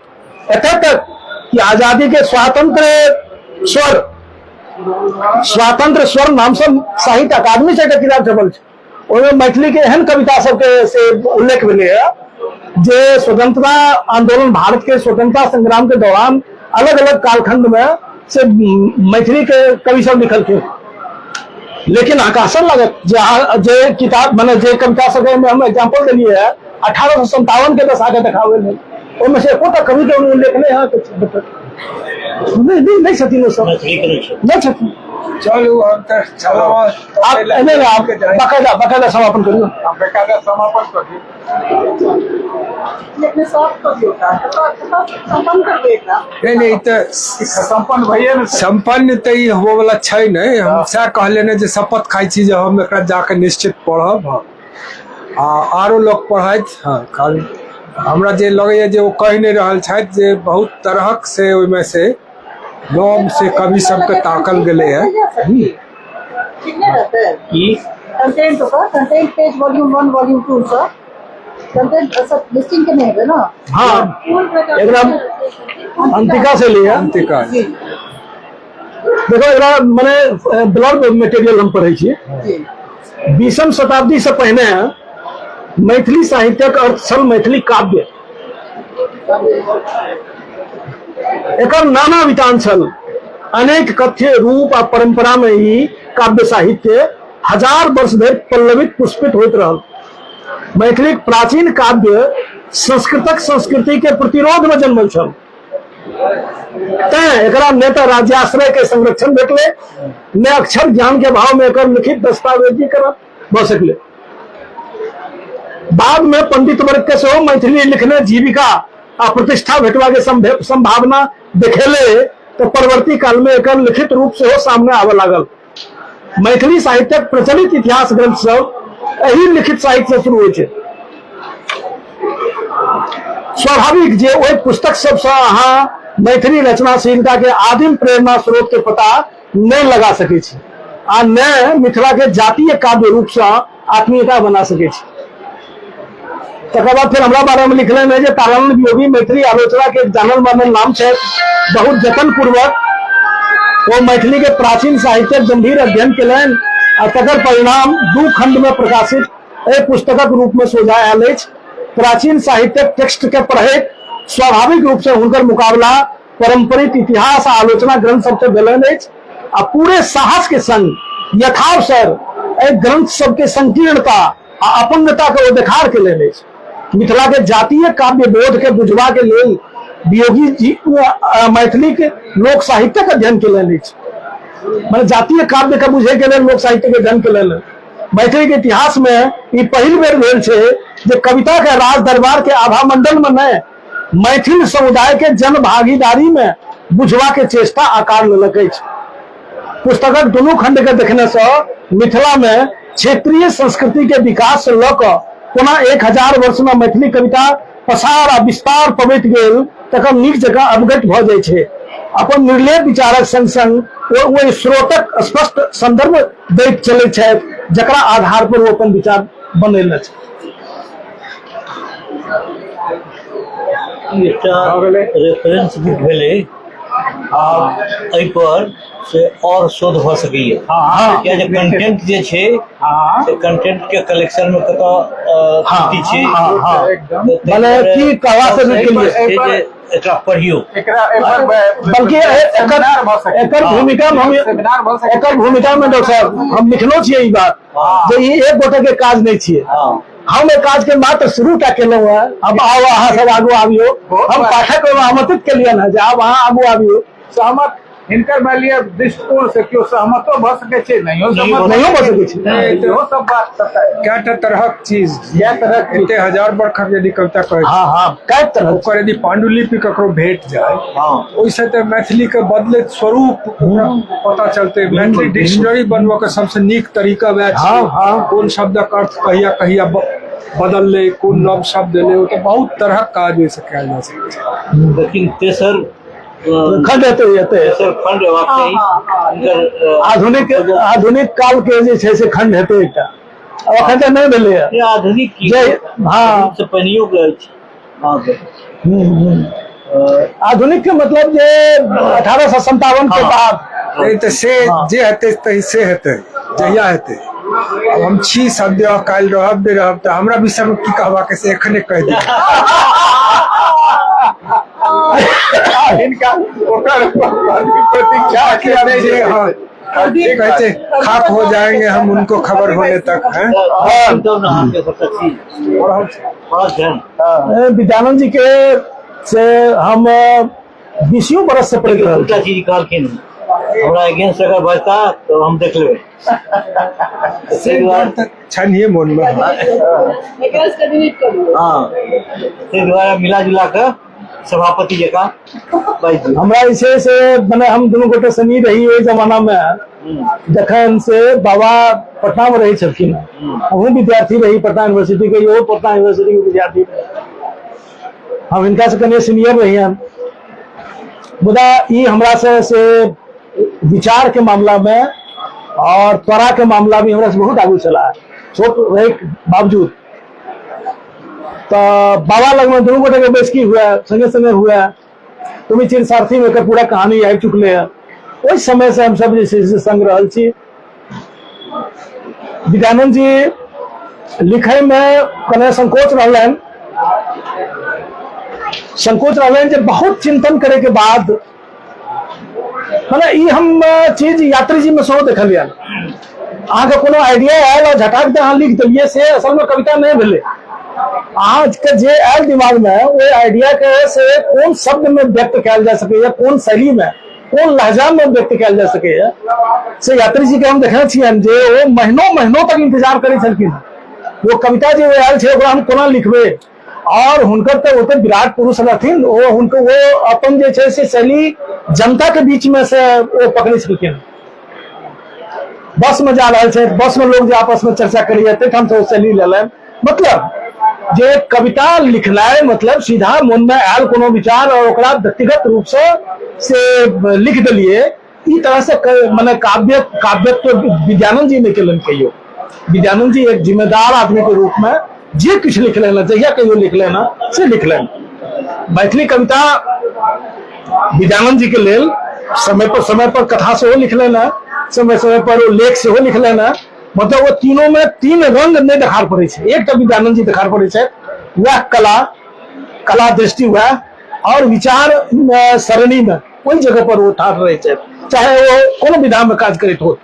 एतऽ तक कि आजादी के स्वातंत्र स्वर, स्वातंत्र स्वर नाम से साहित्य अकादमी से एकटा किताब छपल छै, ओहिमे मैथिली के एहन कविता सबके से उल्लेख भेलै है जे स्वतंत्रता आंदोलन, भारत के स्वतंत्रता संग्राम के दौरान अलग अलग कालखंड में से मैथिली के कवि सब लिखलखिन। लेकिन आकर्षण लागत जे किताब माने जे कविता सब में हम एग्जाम्पल देलिए है 1857 के दशा के देखाबै लेल, ओहिमे से एकोटा कवि के उल्लेख नहीं है, नहीं, नहीं, नहीं छथिन ओ सब, नहीं छथिन। चलू हम तऽ चलब। आप नहीं नहीं, आप बाकायदा बाकायदा समापन करियौ। हम बेकायदा समापन करी। अपने सॉफ्ट कऽ दियौ ओकरा, संपन्न करबै एकरा। नहि नहि, ई तऽ सम्पन्न भइए ने सकै। सम्पन्न तऽ ई होबऽवला छै नहि। हम सएह कहलियै ने जे शपथ खाइ छी जे हम एकरा जाकऽ निश्चित पढ़ब। हँ, आ आरो लोक पढ़थि। हँ, कारण हमरा जे लगैए जे ओ कहि नहि रहल छथि जे बहुत तरहक से ओहिमे से नव से कवि सबके ताकल गेलै हँ। ठीक नहि रहतै? की? कंटेंट, ओकर कंटेंट पेज वॉल्यूम 1 वॉल्यूम 2 सँ कंटेंट सब लिस्टिंग केने हेबै ने? हाँ, एकरा अंतिका से लिया। अंतिका। जी। देखो, एकरा मने ब्लॉग मटेरियल हम पढ़ै छियै। जी। 20म शताब्दी से पहिने मैथिली साहित्यक अर्थ छल मैथिली काव्य। एकर नाना वितान छल। अनेक कथ्य रूप आ परंपरा में ई काव्य साहित्य हजार वर्ष धरि पल्लवित पुष्पित होइत रहल। मैथिलीक प्राचीन काव्य संस्कृतक संस्कृति के प्रतिरोध में जन्मल छल, तैं एकरा ने तऽ राज्याश्रय के संरक्षण भेटलै, ने अक्षर ज्ञान के अभाव में एकर लिखित दस्तावेजीकरण भऽ सकलै। बाद में पंडित वर्ग के सेहो मैथिली लिखने जीविका आ प्रतिष्ठा भेटबा के संभावना देखेले, तऽ परवर्ती काल में एकर लिखित रूप सेहो सामने आबऽ लागल। मैथिली साहित्यक प्रचलित इतिहास ग्रंथ सब एहि लिखित साहित्य से शुरू होइ छै। स्वाभाविक जे ओहि पुस्तक सबसँ अहाँ मैथिली रचनाशीलता के आदिम प्रेरणा स्रोत के पता नहि लगा सकै छी आ ने मिथिला के जातीय काव्य रूप से आत्मीयता बना सकै छी। तकर बाद फेर हमरा बारे में लिखलनि है जे तारानंद वियोगी मैथिली आलोचना के एक जानल मानल नाम छै। बहुत जतन पूर्वक वो मैथिली के प्राचीन साहित्यक गंभीर अध्ययन केलनि आ तकर परिणाम 2 खंड में प्रकाशित एहि पुस्तकक रूप में सोझा आयल अछि। प्राचीन साहित्यक टेक्स्ट के पढ़ैत स्वाभाविक रूप से हुनकर मुकाबला पारंपरिक इतिहास आ आलोचना ग्रंथ सबसे भेलनि अछि आ पूरे साहस के संग यथावसर एहि ग्रंथ सबके संकीर्णता आ अपंगता के ओ देखार केलनि अछि। मिथिला के जातीय काव्य बोध के बुझबा के लेल वियोगी जी मैथिली के लोक साहित्यक अध्ययन केलनि अछि। माने जातीय काव्य के बुझे के लेल लोक साहित्य के अध्ययन केलनि। मैथिली के इतिहास में ई पहिल बेर भेल छै जे कविता के राज दरबार के आभा मंडल में नहि, मैथिल समुदाय के जन भागीदारी में बुझबा के चेष्टा आकार लेलक अछि। पुस्तकक दुनू खंड के देखने से मिथिला में क्षेत्रीय संस्कृति के विकास से लऽ कऽ कोना 1000 वर्ष में मैथिली कविता पसार आ विस्तार पबैत गेल तकर नीक जकाँ अवगत भऽ जाइ छै। अपन निर्लेप विचारक संग संग ओ ओहि स्रोतक स्पष्ट संदर्भ दैत चलैत छथि जकरा आधार पर ओ अपन विचार बनेने छथि। ई एकटा रेफरेंस बुक भेलै आ एहि पर से और शोध भऽ सकैए। हाँ। किया जे कंटेंट जे छै से कंटेंट के कलेक्शन में कतऽ त्रुटि छै। हाँ, हाँ। एकदम। तऽ ताहि मने दुआरे की कहबा से रुकि गेलियै? छै जे एकरा पढ़ियौ। एकरा एहि पर बल्कि सेमिनार भऽ सकैए। एकर भूमिका में हम सेमिनार भऽ सकैए। एकर भूमिका में डॉक्टर साहब हम लिखलो छियै ई बात जे ई एक गोटे के काज नहि छियै। हम एहि काज के मात्र शुरू टा केलहुँ हेँ। अब आउ अहाँ सब आगू आबियौ। हम पाठक ओहिमे आमंत्रित केलियनि हेँ जे आब अहाँ आगू आबियौ। सहमत हिनकर मानि लिअ दृष्टिकोण से केओ सहमतो भऽ सकै छै, नहियो सहमत नहियो भऽ सकै छै। नहि, तऽ इहो सब बात सबटा कएटा तरहक चीज, कए तरहक चीज। एते हजार बरखक यदि कविता कहै छी, हाँ हाँ, कए तरहक। ओकर यदि पांडुलिपि ककरो भेट जाय, ओहिसँ तऽ मैथिली के बदलैत स्वरूप ओकरा पता चलतै। मैथिली डिक्शनरी बनबऽ के सबसँ नीक तरीका वएह छै। हाँ, हाँ। कोन शब्दक अर्थ कहिया कहिया बदललै, कोन नव शब्द एलै, ओ तऽ बहुत तरहक काज ओहिसँ कयल जा सकै छै। लेकिन तेसर खंड हेतै हेतै। तेसर खंड हेबाक चाही हुनकर। आधुनिक काल के जे छै से खंड हेतै एकटा, आब एखन तऽ नहि भेलैए। नहि, आधुनिक की? जे, हाँ। आधुनिक से पहिनहियो के अछि अहाँके। आधुनिक के मतलब जे 1857 के बाद। नहि तऽ से जे हेतै तही से हेतै, जहिया हेतै। आब हम छी सद्य, काल्हि रहब नहि रहब, तऽ हमरा विषय मे की कहबाक से एखने कहि दिअ। हिनका ओकर प्रतीक्षा बाकी अब जे हाँ कहै छै खाक हो जाएंगे हम उनको खबर होने तक हैं। तब ने अहाँके सबटा चीज बड़ा ध्यान। विद्यानंद जी के से हम बीसियों बरस से पढ़ि रहल दूटा छी। चीज कहलखिन। हमरा अगेंस्ट अगर बजता तऽ हम देख लेबै। से डर तऽ छैन्हिए मोनमे। हँ, ताहि दुआरे मिला जुला कऽ सभापति जकाँ बाजि दियौ। हमरा जे छै से मने हम दुनू गोटे संगी रही ओहि जमाना मे, जखन से बाबा पटना मे रहै छलखिन, हमहूँ विद्यार्थी रही पटना यूनिवर्सिटी के, इहो पटना यूनिवर्सिटी के विद्यार्थी रहे। हम हिनका से कनि सीनियर रहियन, मुदा ई हमरा से विचार के मामला में और त्वरा के मामला में हमरा से बहुत आगू छला, छोट रहे के बावजूद। तो बाबा लग में दुनू गोटे के बैसकी हुए, संगे संगे हुए। तुम्हें चिर सारथी में एकर पूरा कहानी आबि चुकले है। ओहि समय से हम सब जे छै से संग रहल छी। विद्यानंद जी लिखे में कने संकोच रहलनि, संकोच रहलनि जे बहुत चिंतन करे के बाद, मने ई हम चीज यात्री जी में सेहो देखलियनि। अहाँके कोनो आइडिया आयल और झटाक दे अहाँ लिख देलियै, से असल में कविता नहीं भेलै। अहाँके जे आयल दिमाग में ओहि आइडिया के से कोन शब्द में व्यक्त कयल जा सकैए, कोन शैली में, कोन लहजा में व्यक्त कयल जा सकैए, से यात्री जी के हम देखने छियनि जे ओ महीनों महीनों तक इंतजार करै छलखिन, वो कविता जे आयल छै ओकरा हम कोना लिखबै। और हुनकर तऽ ओते विराट पुरुष रहथिन, ओ हुनकर वो अपन जे छै से शैली जनता के बीच में से ओ पकड़ै छलखिन। बस में जा रहल छै, बस में लोग जे आपस में चर्चा करैया ताहिठाम से ओ शैली लेलनि। मतलब जे कविता लिखनाइ मतलब सीधा मन में आयल कोनो विचार और ओकरा व्यक्तिगत रूप से लिख देलियै, ई तरह से मने काव्य काव्यत्व विद्यानंद जी नहि केलनि कहियो। विद्यानंद जी एक जिम्मेदार आदमी के रूप में जे किछु लिखलनि, जहिया कहियो लिखलनि से लिखलनि। मैथिली कविता विद्यानंद जी के लेल समय पर कथा सेहो लिखलनि, समय समय पर ओ लेख सेहो लिखलनि। मतलब वो तीनों में तीन रंग नहीं देखार पड़े छै, एकटा विद्यानंद जी देखार पड़े छै, वएह कला कला दृष्टि वएह और विचार सरणी में ओहि जगह पर ओ ठाढ़ रहै छै, चाहे ओ कोनो विधा में काज करैत हो,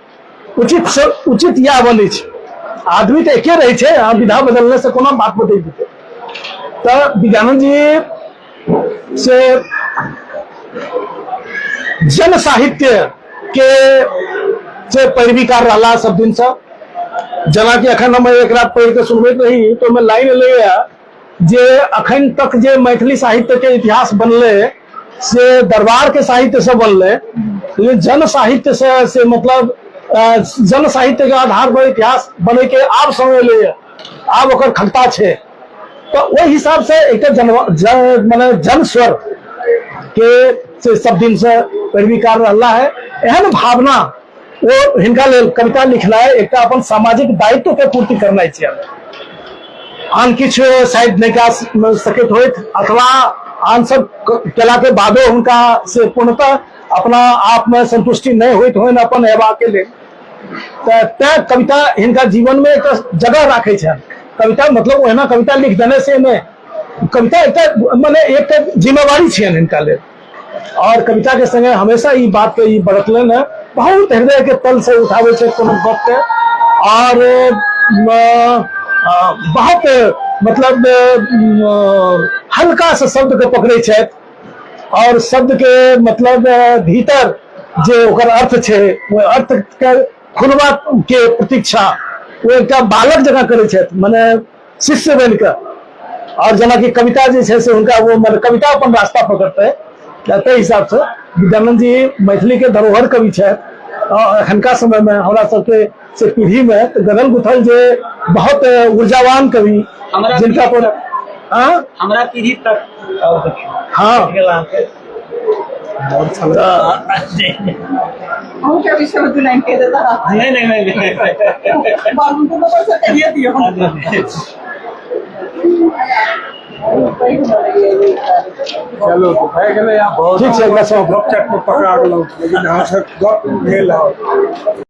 उचित से उचित इएह बनै छै। आदमी तऽ एके रहै छै, अहाँ विधा बदलने से कोनो बात बदलि जेतै। तऽ विद्यानंद जी से जन साहित्य के से पैरवीकार रहला सब दिन से। जेनाकि अखन हम एकरा पढ़ि कऽ सुनबैत रही तऽ ओहिमे लाइन एलैया जे अखन तक जे मैथिली साहित्य के इतिहास बनलै से दरबार के साहित्य से बनलै, लेकिन जन साहित्य से मतलब जन साहित्य के आधार पर इतिहास बने के आब समय एलैया, आब ओकर खगता छै। तऽ ओहि हिसाब से एकटा जन मने जन स्वर के से सब दिन से पैरवीकार रहला है। एहन भावना ओ हिनका लेल कविता लिखनाइ एकटा अपन सामाजिक दायित्व के पूर्ति करनाइ छै। आन किछु शायद नहि कऽ सकैत होइत अथवा आन सब केला के बादो हुनका से पूर्णतः अपना आप में संतुष्टि नहीं होइत होइन अपन हेबा के लेल, तऽ तैं कविता हिनका जीवन में एक जगह राखै छनि। कविता मतलब ओहिना कविता लिख देने से नहि, कविता एकटा मने एकटा जिम्मेवारी छियनि हिनका लेल। और कविता के संगे हमेशा ई बात के ई बरतलनि है, बहुत हृदय के तल से उठाबै छै कोनो गप के, और बहुत मतलब हल्का से शब्द के पकड़ै छथि और शब्द के मतलब भीतर जे ओकर अर्थ छै ओहि अर्थ के खुलबा के प्रतीक्षा ओ एकटा बालक जकाँ करै छथि, मने शिष्य बनि कऽ। और जेनाकि कविता जे छै से हुनका वो मतलब कविता अपन रास्ता पकड़तै, ताहि हिसाब से विद्यानंद जी मैथिली के धरोहर कवि छथि। एखनका समय में हमरा सबके से पीढ़ी में तऽ गनल गुथल जे बहुत ऊर्जावान कवि जिनका पर हमरा पीढ़ी तक। हाँ, अहूँके विषय में दू लाइन कहि देता। नहीं नहीं नहीं नहीं, बाबू को तो से कहिए दियौ। चलो तऽ भए गेलै आब। ठीक छै, एकरा समाप्त। गप चट में पकड़ा गेलहुँ, लेकिन अहाँ सब गप भेल हँ।